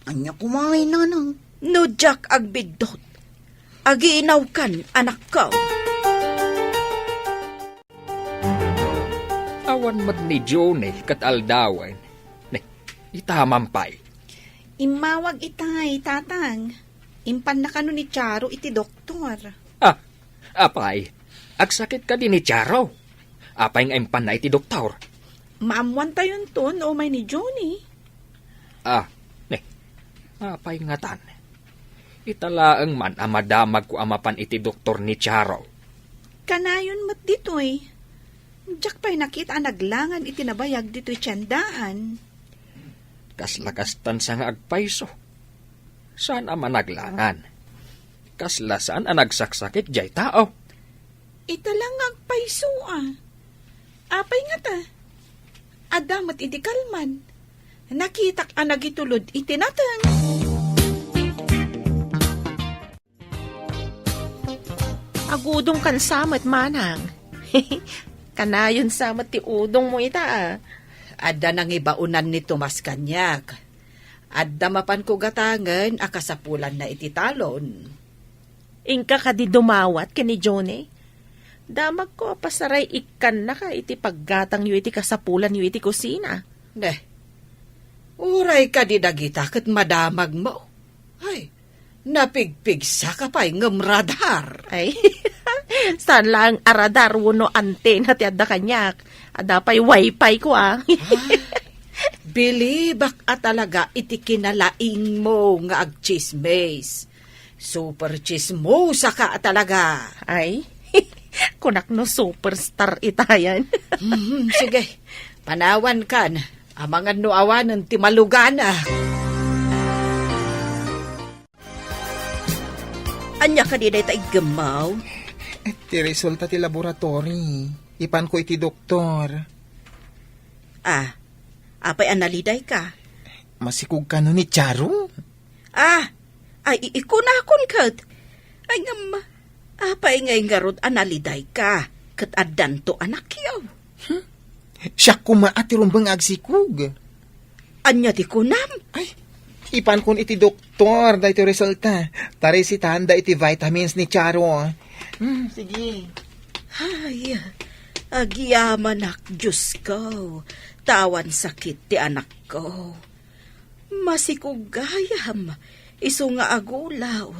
Ania koma ngay, nanang? No diak agbiddut, agiinawkan, anakko. Awan met ni Johnny ket aldawen. Ne, ita man pay. Immawag itay, tatang. Impanna kano ni Charo iti doktor. Ah, apay, agsakit kadi ni Charo? Apay nga impanna iti doktor? Maammuantayonto no umay ni Johnny. Ah, ne, apay ngatan? Ita laeng man a madamagko a mapan iti doktor ni Charo. Kanayon met ditoy. Diak pay nakita a naglangan iti nabayag ditoy tiendaan. Kasla kastan sa nga agpayso. Saan a managlangan. Kasla saan a nagsaksakit jay tao. Ita lang nga agpayso a. Apay ngata? Adda met idi kalman. Nakitak a nagitulod iti nateng. Agudongkan sa met, manang. Kanayon sa met ti udongmo ita, a. Adda nangibaonan ni Tomas kaniak. Adda mapanko gatangen a kasapulanna iti talon. Inka kadi dumawat ken ni Johnny? Damagko a pasaray ikkannaka iti paggatangyo iti kasapulanyo iti kusina. Ne, uray kadi dagita ket madamagmo. Ay, napigpigsaka pay ngem radar. Ay, saan laeng a radar wenno antena ti adda kaniak. Adda pay wifi ko, a. Ah, bilibak a talaga iti kinalaingmo nga agtsismis. Super tsismosa ka a talaga. Ay, kunak no superstar itayan. Mhm, sige, panawankan. Amangan no awanen ti malugana. Ania kadi dayta iggemmaw? Ti resulta ti laboratory. Ipanko iti doktor. Ah, apay a nalidayka? Masikog kano ni Charo? Ah, ay, i-, ikunakon ket. Ay, ngem, apay ngay ngarud a nalidayka ket addanto anakyo? Hmm? Siak koma a ti rumbeng nga agsikog. Ania ti kunam? Ay, ipankon iti doktor daytoy resulta. Ta resetaanda iti vitamins ni Charo. Hmm, sige. Ay, agyamanak, Diosko. Ta awan sakit ti anakko. Masikog gayam, isu nga agulaw.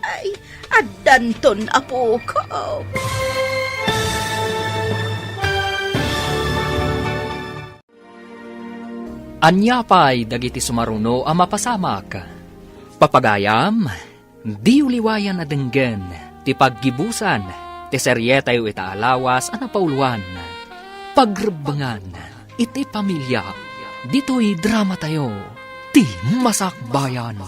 Ay, addanton, apoko. Ania pay dagiti sumaruno a mapasamak? Papagayam, diyo liwayan a denggen ti paggibusan ti serietayo ita a lawas a napauluan, Pagrebbengan iti Pamilia. Ditoy dramatayo, ti Masakbayan.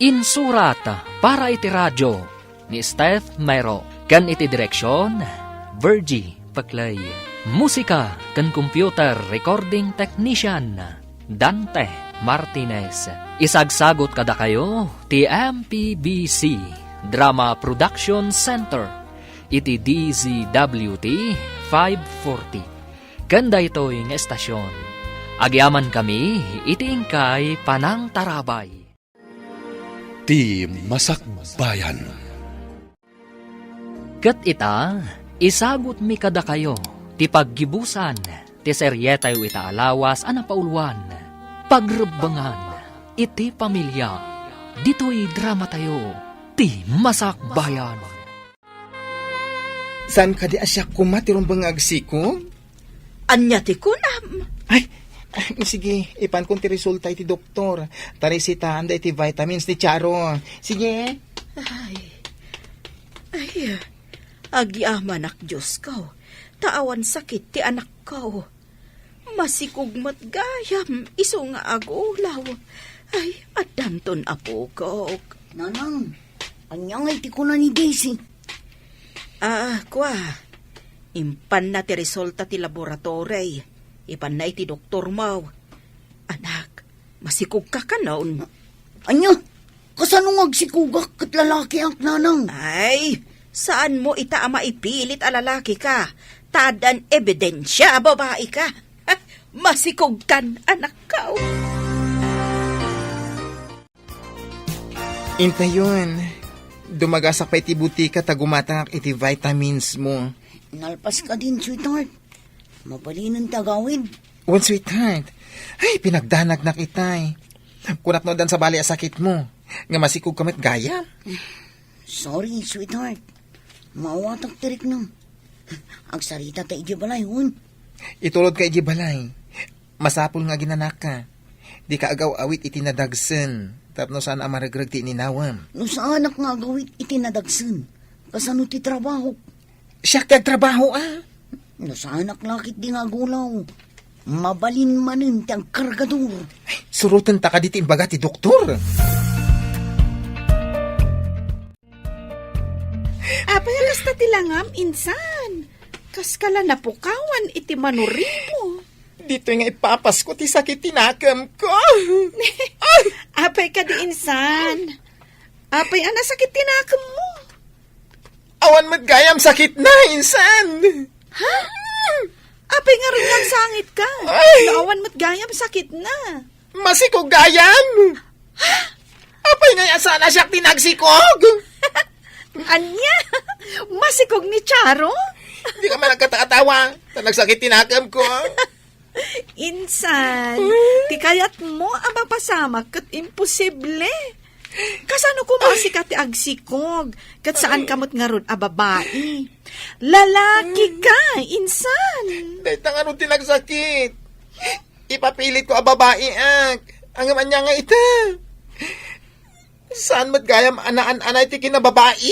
Insurat para iti radio ni Steph Mero, ken iti direksion, Virgie Peclay. Musika ken computer recording technician, Dante Martinez. Isagsagot kadakayo ti M P B C Drama Production Center iti D Z W T five forty. Ken daytoy nga estasion, agyamankami iti inkay panangtarabay. Ti Masakbayan. Ket ita, isagutmi kadakayo ti paggibusan ti serietayo ita a lawas a napauluan, Pagrebbengan iti Pamilia. Ditoy dramatayo, ti Masakbayan. Saan kadi a siak koma ti rumbeng nga agsikog? Ania ti kunam? Ay, ay, sige, ipankon ti resulta iti doktor. Tarisitaanda iti vitamins ni Charo. Sige. Ay. Ay, agyamanak, Diosko, ta awan sakit ti anakko. Masikog met gayam isu nga agulaw. Ay, addanton, apokok. Nanang, ania ngay ti kuna ni Daisy? Ah, kua, impanna ti resulta ti laboratory. Ipanna iti doktormo. Anak, masikogka kanon? Ania? Kasano nga agsikogak ket lalakiak, nanang? Ay, saanmo ita a maipilit a lalaki ka, ta addan ebidensia a babai ka. Masikogkan, anakko. Intayon, dumagasak pay iti butika ta gumatangak iti vitamins mo. Nalpas ka din, sweetheart. Mabalinen ti agawid. Wen, sweetheart. Ay, pinagdanagnak itay. Kunak no addan sabali a sakit mo, nga masikog ka met gayam. Sorry, sweetheart. Maawatak ti riknam. Agsarita ta idiay balay, wen. Itulod ka idiay balay. Masapul nga aginanaka. Dika agaw-awit iti nadagsen, tapno saan a maregreg ti ininawam. No saanak nga agawit iti nadagsen, kasano ti trabahok? Siak ti agtrabaho, a. No saanak la ketdi nga agulaw, mabalin manen ti agkargador. Ay, surotenta kadi ti imbaga ti doktor. Apay a kasta ti langam, insan? Kaska la napukawan iti manurimo. Ditoy nga ipapasko ti sakit ti nakemko. Apay kadi, insan? Apay a nasakit ti nakemmo? Awan met gayam sakitna, insan. Ha? Apay ngarud, nagsangit ka? Ay! No awan met gayam sakitna. Masikog gayam. Ha? Apay ngay a saan a siak ti nagsikog? Ania? Masikog ni Charo? Dika man agkatakatawa, ta nagsakit ti nakemko. Insan, ti kayatmo a mapasamak ket imposible. Kasano koma a sika ti agsikog, ket saan ka met ngarud a babai? Lalaki ka, insan. Dayta ngarud ti nagsakit. Ipapilitko a babai, ak. Ngem ania nga ita? Saan met gayam a naan-anay ti kinababai?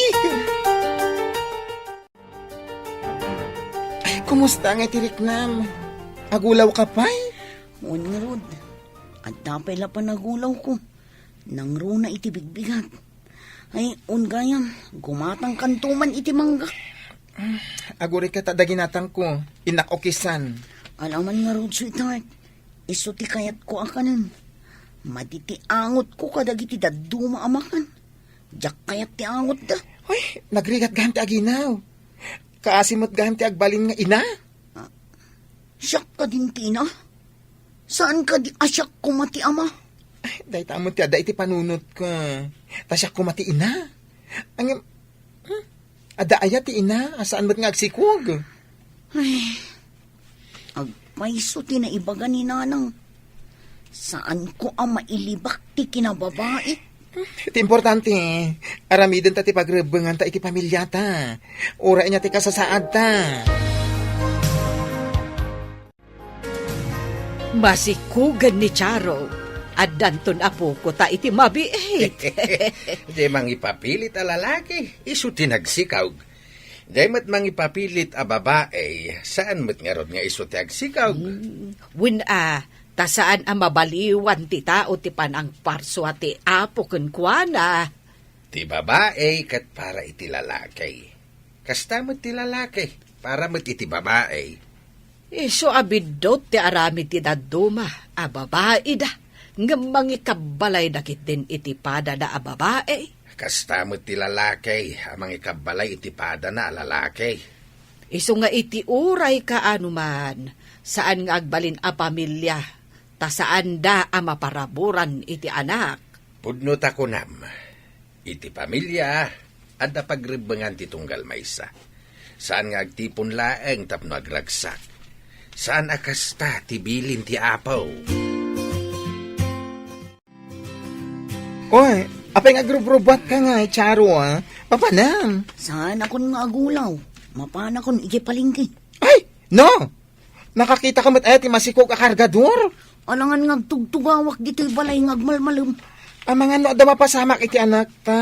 Ay, kumusta nga iti riknam? Agulaw ka pay? Wen ngarud, adda pay la panagulawko. Nangruna iti bigbigat. Ay, wen gayam, gumatangkanto man iti mangga. Agurayka ta adda ginatangko, innak ukisan. Alaman ngarud, sweetheart, isu ti kayatko a kanen. Madi ti angotko kadagiti dadduma a makan. Diak kayat ti angotda. Hoy, nagrigat gayam ti aginaw. Kaasi met gayam ti agbalin nga ina. Ah, siak kadin ti ina? Saan kadi a siak koma ti ama? Ay, dayta met ti adda iti panunotko. Ta siak koma ti ina. Ngem, hmm, adda aya ti ina a saan met nga agsikog? Ay, agpayso ti naibaga ni Nanang. Saanko a mailibak ti kinababai. Ti importante, aramidenta ti pagrebbenganta iti pamiliata. Uray ania ti kasasaadta. Masikogen ni Charo. Addanton a puko ta iti mabiit. Diay mangipapilit a lalaki, isu ti nagsikog. Diay met mangipapilit a babai, saan met ngarud nga isu ti agsikog. Hmm, wen a, Ta saan a mabaliwan ti tao ti panangparsua ti Apo kenkuana. Ti babai ket para iti lalaki. Kasta met ti lalaki, para met iti babai. Isu a biddut ti aramid ti dadduma a babaida, ngem mangikabbalayda ketdin iti padana a babai. Kasta met ti lalaki a mangikabbalay iti padana a lalaki. Isu nga iti uray kaano man, saan nga agbalin a pamilia, ta saanda a maparaburan iti anak. Pudno ta kunam, iti pamilia, adda pagrebbengan ti tunggal maysa. Saan nga agtipon laeng tapno agragsak. Saan a kasta ti bilin ti Apo. Oy, apay nga agrubrubuat ka nga, Charo, ah? Papanam? Saanakon nga agulaw. Mapanakon idiay palengke. Ay, no! Nakakita ka met aya ti masikog a kargador? Alangan nga agtugtugawak ditoy balay nga agmalmalem. Amangan no adda mapasamak iti anak ta.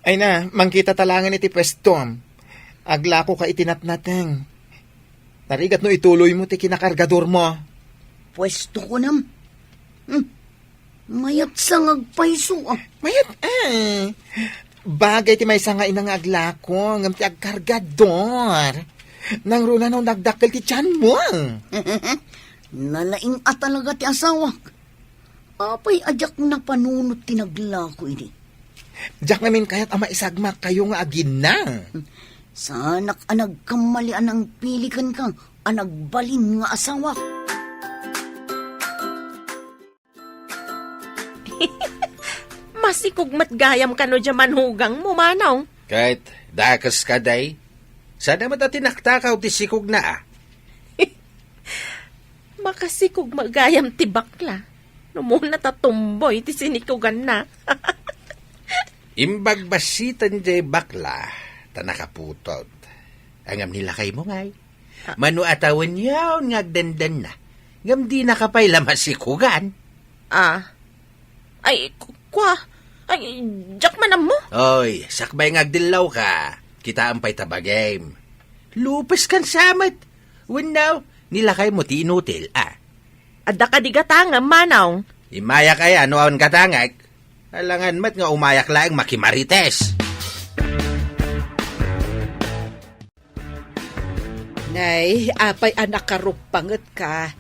Ay na, mangkita ta laengen iti puestom. Aglako ka iti natnateng. Narigat no ituloy mo ti kinakargador mo. Puesto ko nam. Hmm. Mayat sa nga agpayso, ah. Mayat, eh. Bagay ti maysa nga ina nga aglako, ngem ti agkargador. Nangruna no nagdakkel ti tiyan mo. Nalaing a talaga ti asawak. Apay a diak napanunot ti naglako idi? Diak ngamin kayat a maisagmak kayo nga agina. Saanak a nagkammali a nangpili kenka a nagbalin nga asawak. Masikog met gayam kano dia manugangmo, Manong. Ket dakes ka, day. Sada met a tinaktakaw ti sikogna, a. Makasikog met gayam ti bakla. No muna ta tumboy ti sinikuganna. Imbag bassiten jay bakla, ta nakaputot. Ngem ni lakaymo ngay. Ah. Mano a tawen yaon nga agdandanna. Ngem dinaka pay la masikugan. Ah. Ay, ku-, kua. Ay, diak man ammo. Oy, sakbay nga agdellawka. Kitaem pay ta bagim. Lupes kan samet. Wenno, ni lakaymo ti inutil, a. Adda kadi gatangem, Manong? Imayak aya no awan gatangek? Alangan met nga umayak laeng makimarites. Nay, apay a nakaruppanget ka?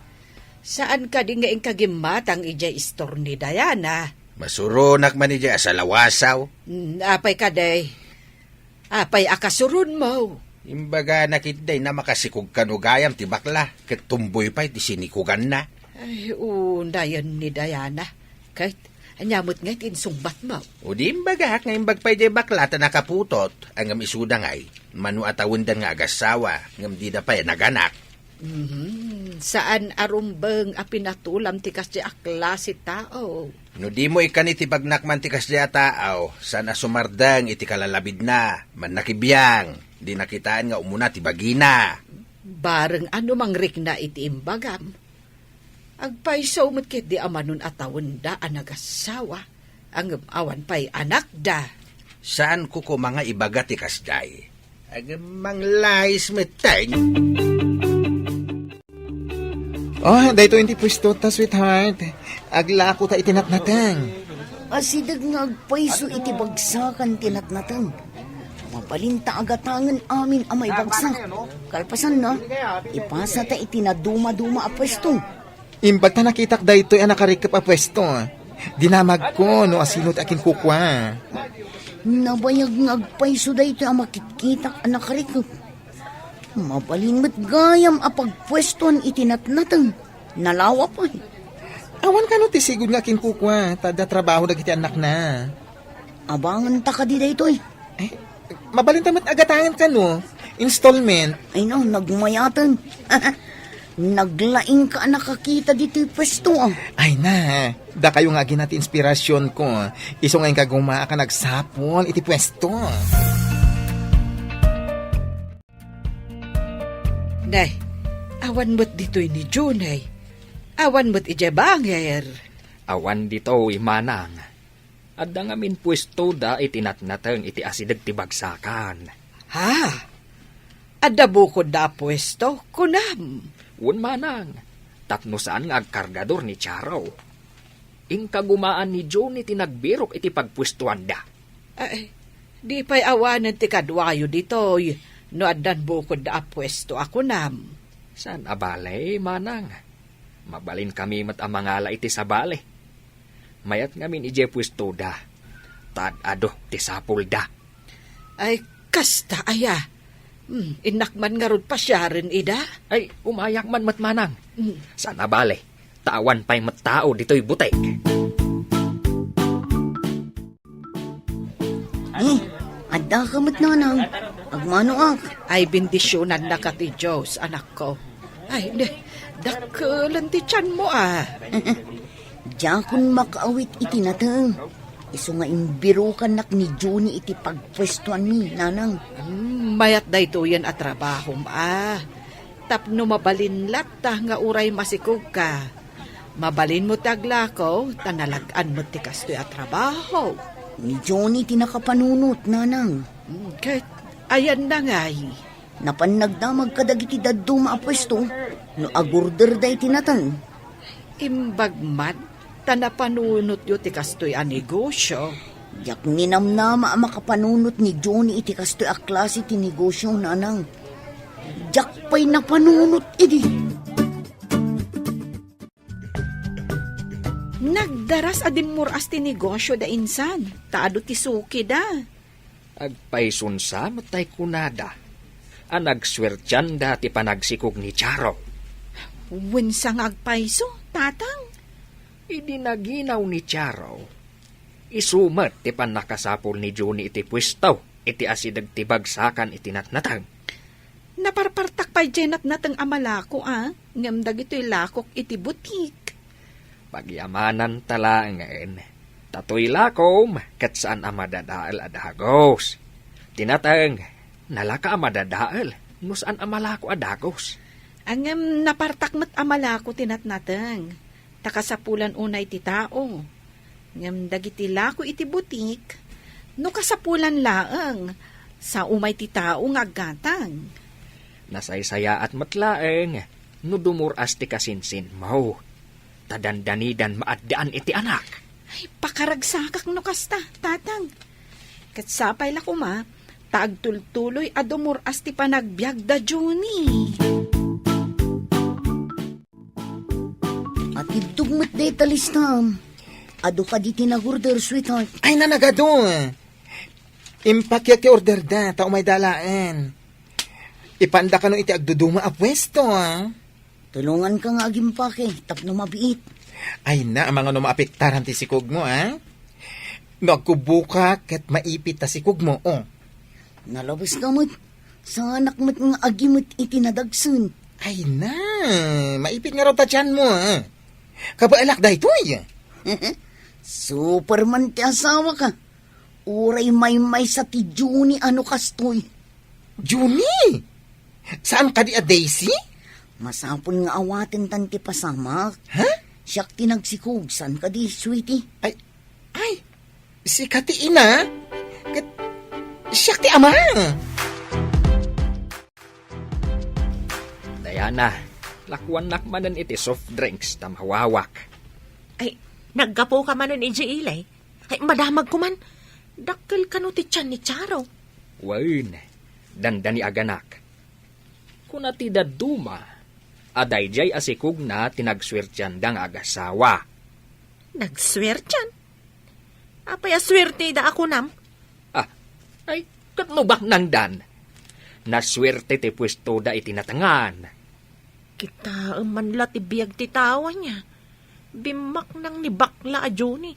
Saan kadi nga inka gimmatang idiay istor ni Diana? Masuronak man idiay a salawasaw. Mm, apay kadi? Apay a kasuronmo? Imbagana ketdi a makasikog kano gayam ti bakla, ket tumboy pay ti sinikuganna. Ay, unayen ni Diana. Ket, ania met ngay ti insungbatmo? O di imbagak nga imbag pay jay bakla ta nakaputot, ngem isuda ngay, mano a tawendan nga agassawa, ngem dida pay naganak. Mhm. Saan a rumbeng a pinatulam ti kasdi a klase tao. No dimo ikkan iti bagnak man ti kasdi a tao, saan a sumardeng iti kalalabidna, mannakibiang, di nakitaen nga umuna ti bagina. Bareng a no mangrikna iti imbagam. Agpayso met ketdi a manon a tawenda a nagassawa, ngem awan pay anakda. Saanko koma nga ibaga ti kasdiay. Ngem manglais metten. Oh, daytoy ti puesto ta, sweetheart. Aglako ta iti natnateng. Asideg nga agpayso iti bagsakan ti natnateng. Mabalin ta agatangen amin a maibagsak. Kalpasanna, ipasa ta iti nadumaduma a puesto. Imbag ta nakitak daytoy a nakarikep a puesto. Dinamagko no asino ti akinkukua. Nabayag nga agpayso daytoy a makikkitak a nakarikep. Mabalin met gayam a pagpuestoan iti natnateng. Nalawa pay. Awan kano ti sigud nga akinkukua, ta adda trabaho dagiti annakna. Abangen ta kadi daytoy? Eh, mabalin ta met agatangen kano? Installment. Ay no, nagmayaten. Naglaing ka a nakakita ditoy puesto, ah. Ay na, dakayo nga agina ti inspirasionko. Isu nga inka gumaak a nagsapul iti puesto. Nay, awan met ditoy ni Junay. Awan met idiay bangir. Awan ditoy, manang. Adda ngamin puestoda iti natnateng iti asideg ti bagsakan. Ha? Adda bukodda a puesto? Kunam. Wen, manang. Tapno saan nga agkargador ni Charo. Inkagumaan ni Johnny ti nagbirok iti pagpuestuanda. Ay, di pay awanen ti kaduayo ditoy no addan bukodda a puesto a kunam. Saan a bale, manang. Mabalinkami met a mangala iti sabali. Mayat ngamin idiay puestoda. Ta ad-adu ti sapulda. Ay, kasta aya. Hmm, innak man ngarud pasiaren ida? Ay, umayak man met, manang. Hmm. Saan a bale, ta awan pay met tao ditoy butik. Eh, adda ka met, nanang. Agmanoak. Ay, bendisionannaka ti Dios, anakko. Ay, ne, dakkelen ti tianmo, a. Diakon makaawit iti nateng. Isu nga imbirokannak ni Johnny iti pagpuestuanmi, nanang. Hmm, mayat daytoyen a trabahom, a. Tapno mabalin latta nga uray masikogka, mabalinmo ti aglako, ta nalag-an met ti kastoy a trabaho. Ni Johnny ti nakapanunot, nanang. Hmm, ket ayanna ngay? Napan nagdamag kadagiti dadduma a puesto no agorderda iti nateng. Imbag man ta napanunotyo ti kastoy a negosio. Diak ninamnama a makapanunot ni Johnny iti kastoy a klase ti negosio, nanang. Diak pay napanunot idi. Nagdaras a dimmur-as ti negosio da insan, ta adu ti suki da. Agpayson sa met tay kunada a nagsuertianda ti panagsikog ni Charo. Wen sa nga agpayso, tatang? Idi naginaw ni Charo, isu met ti pannakasapul ni Johnny iti puesto iti asideg ti bagsakan iti natnateng. Naparpartak pay diay natnateng a malako, a, ngem dagitoy lakok iti butik. Pagyamananta laengen, ta toy lakom ket saan a madadael a dagus. Ti nateng, nalaka a madadael no saan a malako a dagus. Ngem napartak met a malako ti natnateng, ta kasapulan unay ti tao. Ngem dagiti lako iti butik, no kasapulan laeng, sao umay ti tao nga aggatang. Nasaysayaat met laeng no dumur-as ti kasinsinmo, ta dandanidan maaddaan iti anak. Ay, pakaragsakak no kasta, tatang. Ket sapay la koma, ta agtultuloy a dumur-as ti panagbiag da Johnny. Atiddog met dayta listam. Adu kadi ti nag-order, sweetheart? Ay, nanagado. Impakiak ti order da, ta umay da laeng. Ipanda kano iti agduduma a puesto, a? Tulonganka nga agimpake tapno mabiit. Ay na, amangan no maapektaran ti sikogmo, a? No agkubbokak ket maipit ta sikogmo, o. Nalabes ka met. Saanak met nga agimet iti nadagsen. Ay na, maipit ngarud ta tianmo, a. Kabaelak daytoy. Superman ti asawaka. Uray maymaysa ti Johnny a no kastoy. Johnny? Saan kadi a Daisy? Masapul nga awatentan ti pasamak. Ha? Siak ti nagsikog, saan kadi, sweetie? Ay, ay, sika ti ina? Ket siak ti ama? Diana, lakuannak manen iti soft drinks ta mawawak. Ay, naggapuka manen idiay ili? Ay, madamagko man. Dakkel kano ti tian ni Charo? Wen, dandani aganak. Kuna ti dadduma a daydiay a sikogna ti nagsuertianda nga agasawa. Nagsuertian? Apay a suertida a kunam? Ah, ay, ket no baknangdan. Nasuerte ti puestoda iti natengan. Kitaem man la ti biag ti tao ania. Bimmaknang ni bakla a Johnny.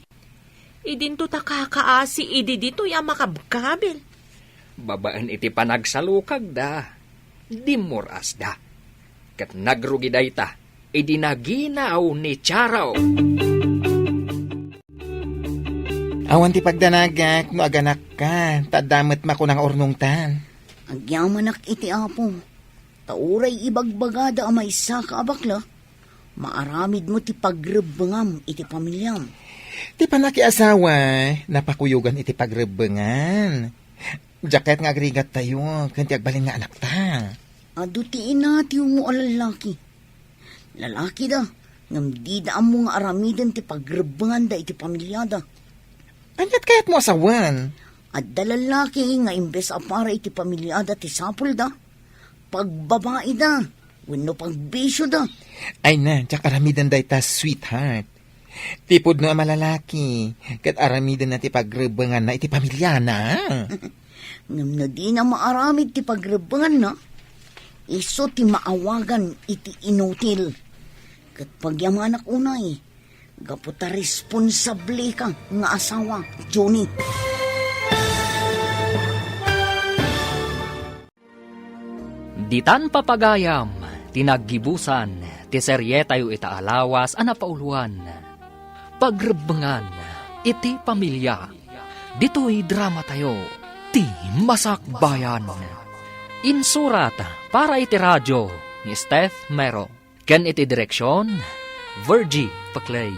Idinto ta kakaasi idi ditoy a makabkabil. Babaen iti panagsalukagda, dimmur-asda. Ket nagrugi dayta idi naginaw ni Charo. Awan ti pagdanagak no aganakka, ta adda met makuna nga urnongtan. Agyamanak iti Apo, ta uray ibagbagada a maysaka a bakla, maaramidmo ti pagrebbengam iti pamiliam. Ti panakiasawa, napakuyogan iti pagrebbengan. Diak kayat nga agrigattayo ken ti agbalin nga anakta. Adu ti inatiw mo a lallaki. Lalakida, ngem dida ammo nga aramiden ti pagrebbenganda iti pamiliada. Aniat kayatmo a sawen? Adda lalaki nga imbes a para iti pamiliada ti sapulda, pagbabaida wenno pagbisioda. Ay na, diak aramiden dayta, sweetheart. Ti pudno a malalaki, ket aramidenna ti pagrebbenganna iti pamiliana. Ngem no dina maaramid ti pagrebbenganna, isu ti maawagan iti inutil. Ket pagyamanak unay, gapu ta responsableka nga asawa, Johnny. Ditan papagayam ti naggibusan ti serietayo ita a lawas a napauloan, Pagrebbengan iti Pamilia. Ditoy dramatayo, Ti Masakbayan. Insurat para iti radio ni Steph Mero, ken iti direksion, Virgie Paclay.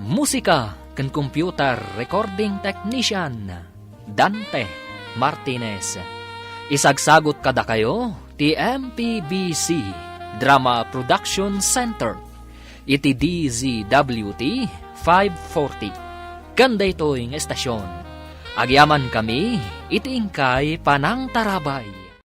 Musika ken computer recording technician, Dante Martinez. Isagsagut kadakayo ti M P B C Drama Production Center iti D Z W T five forty. Ken daytoy nga estasion, agyamankami iti inkay panangtarabay.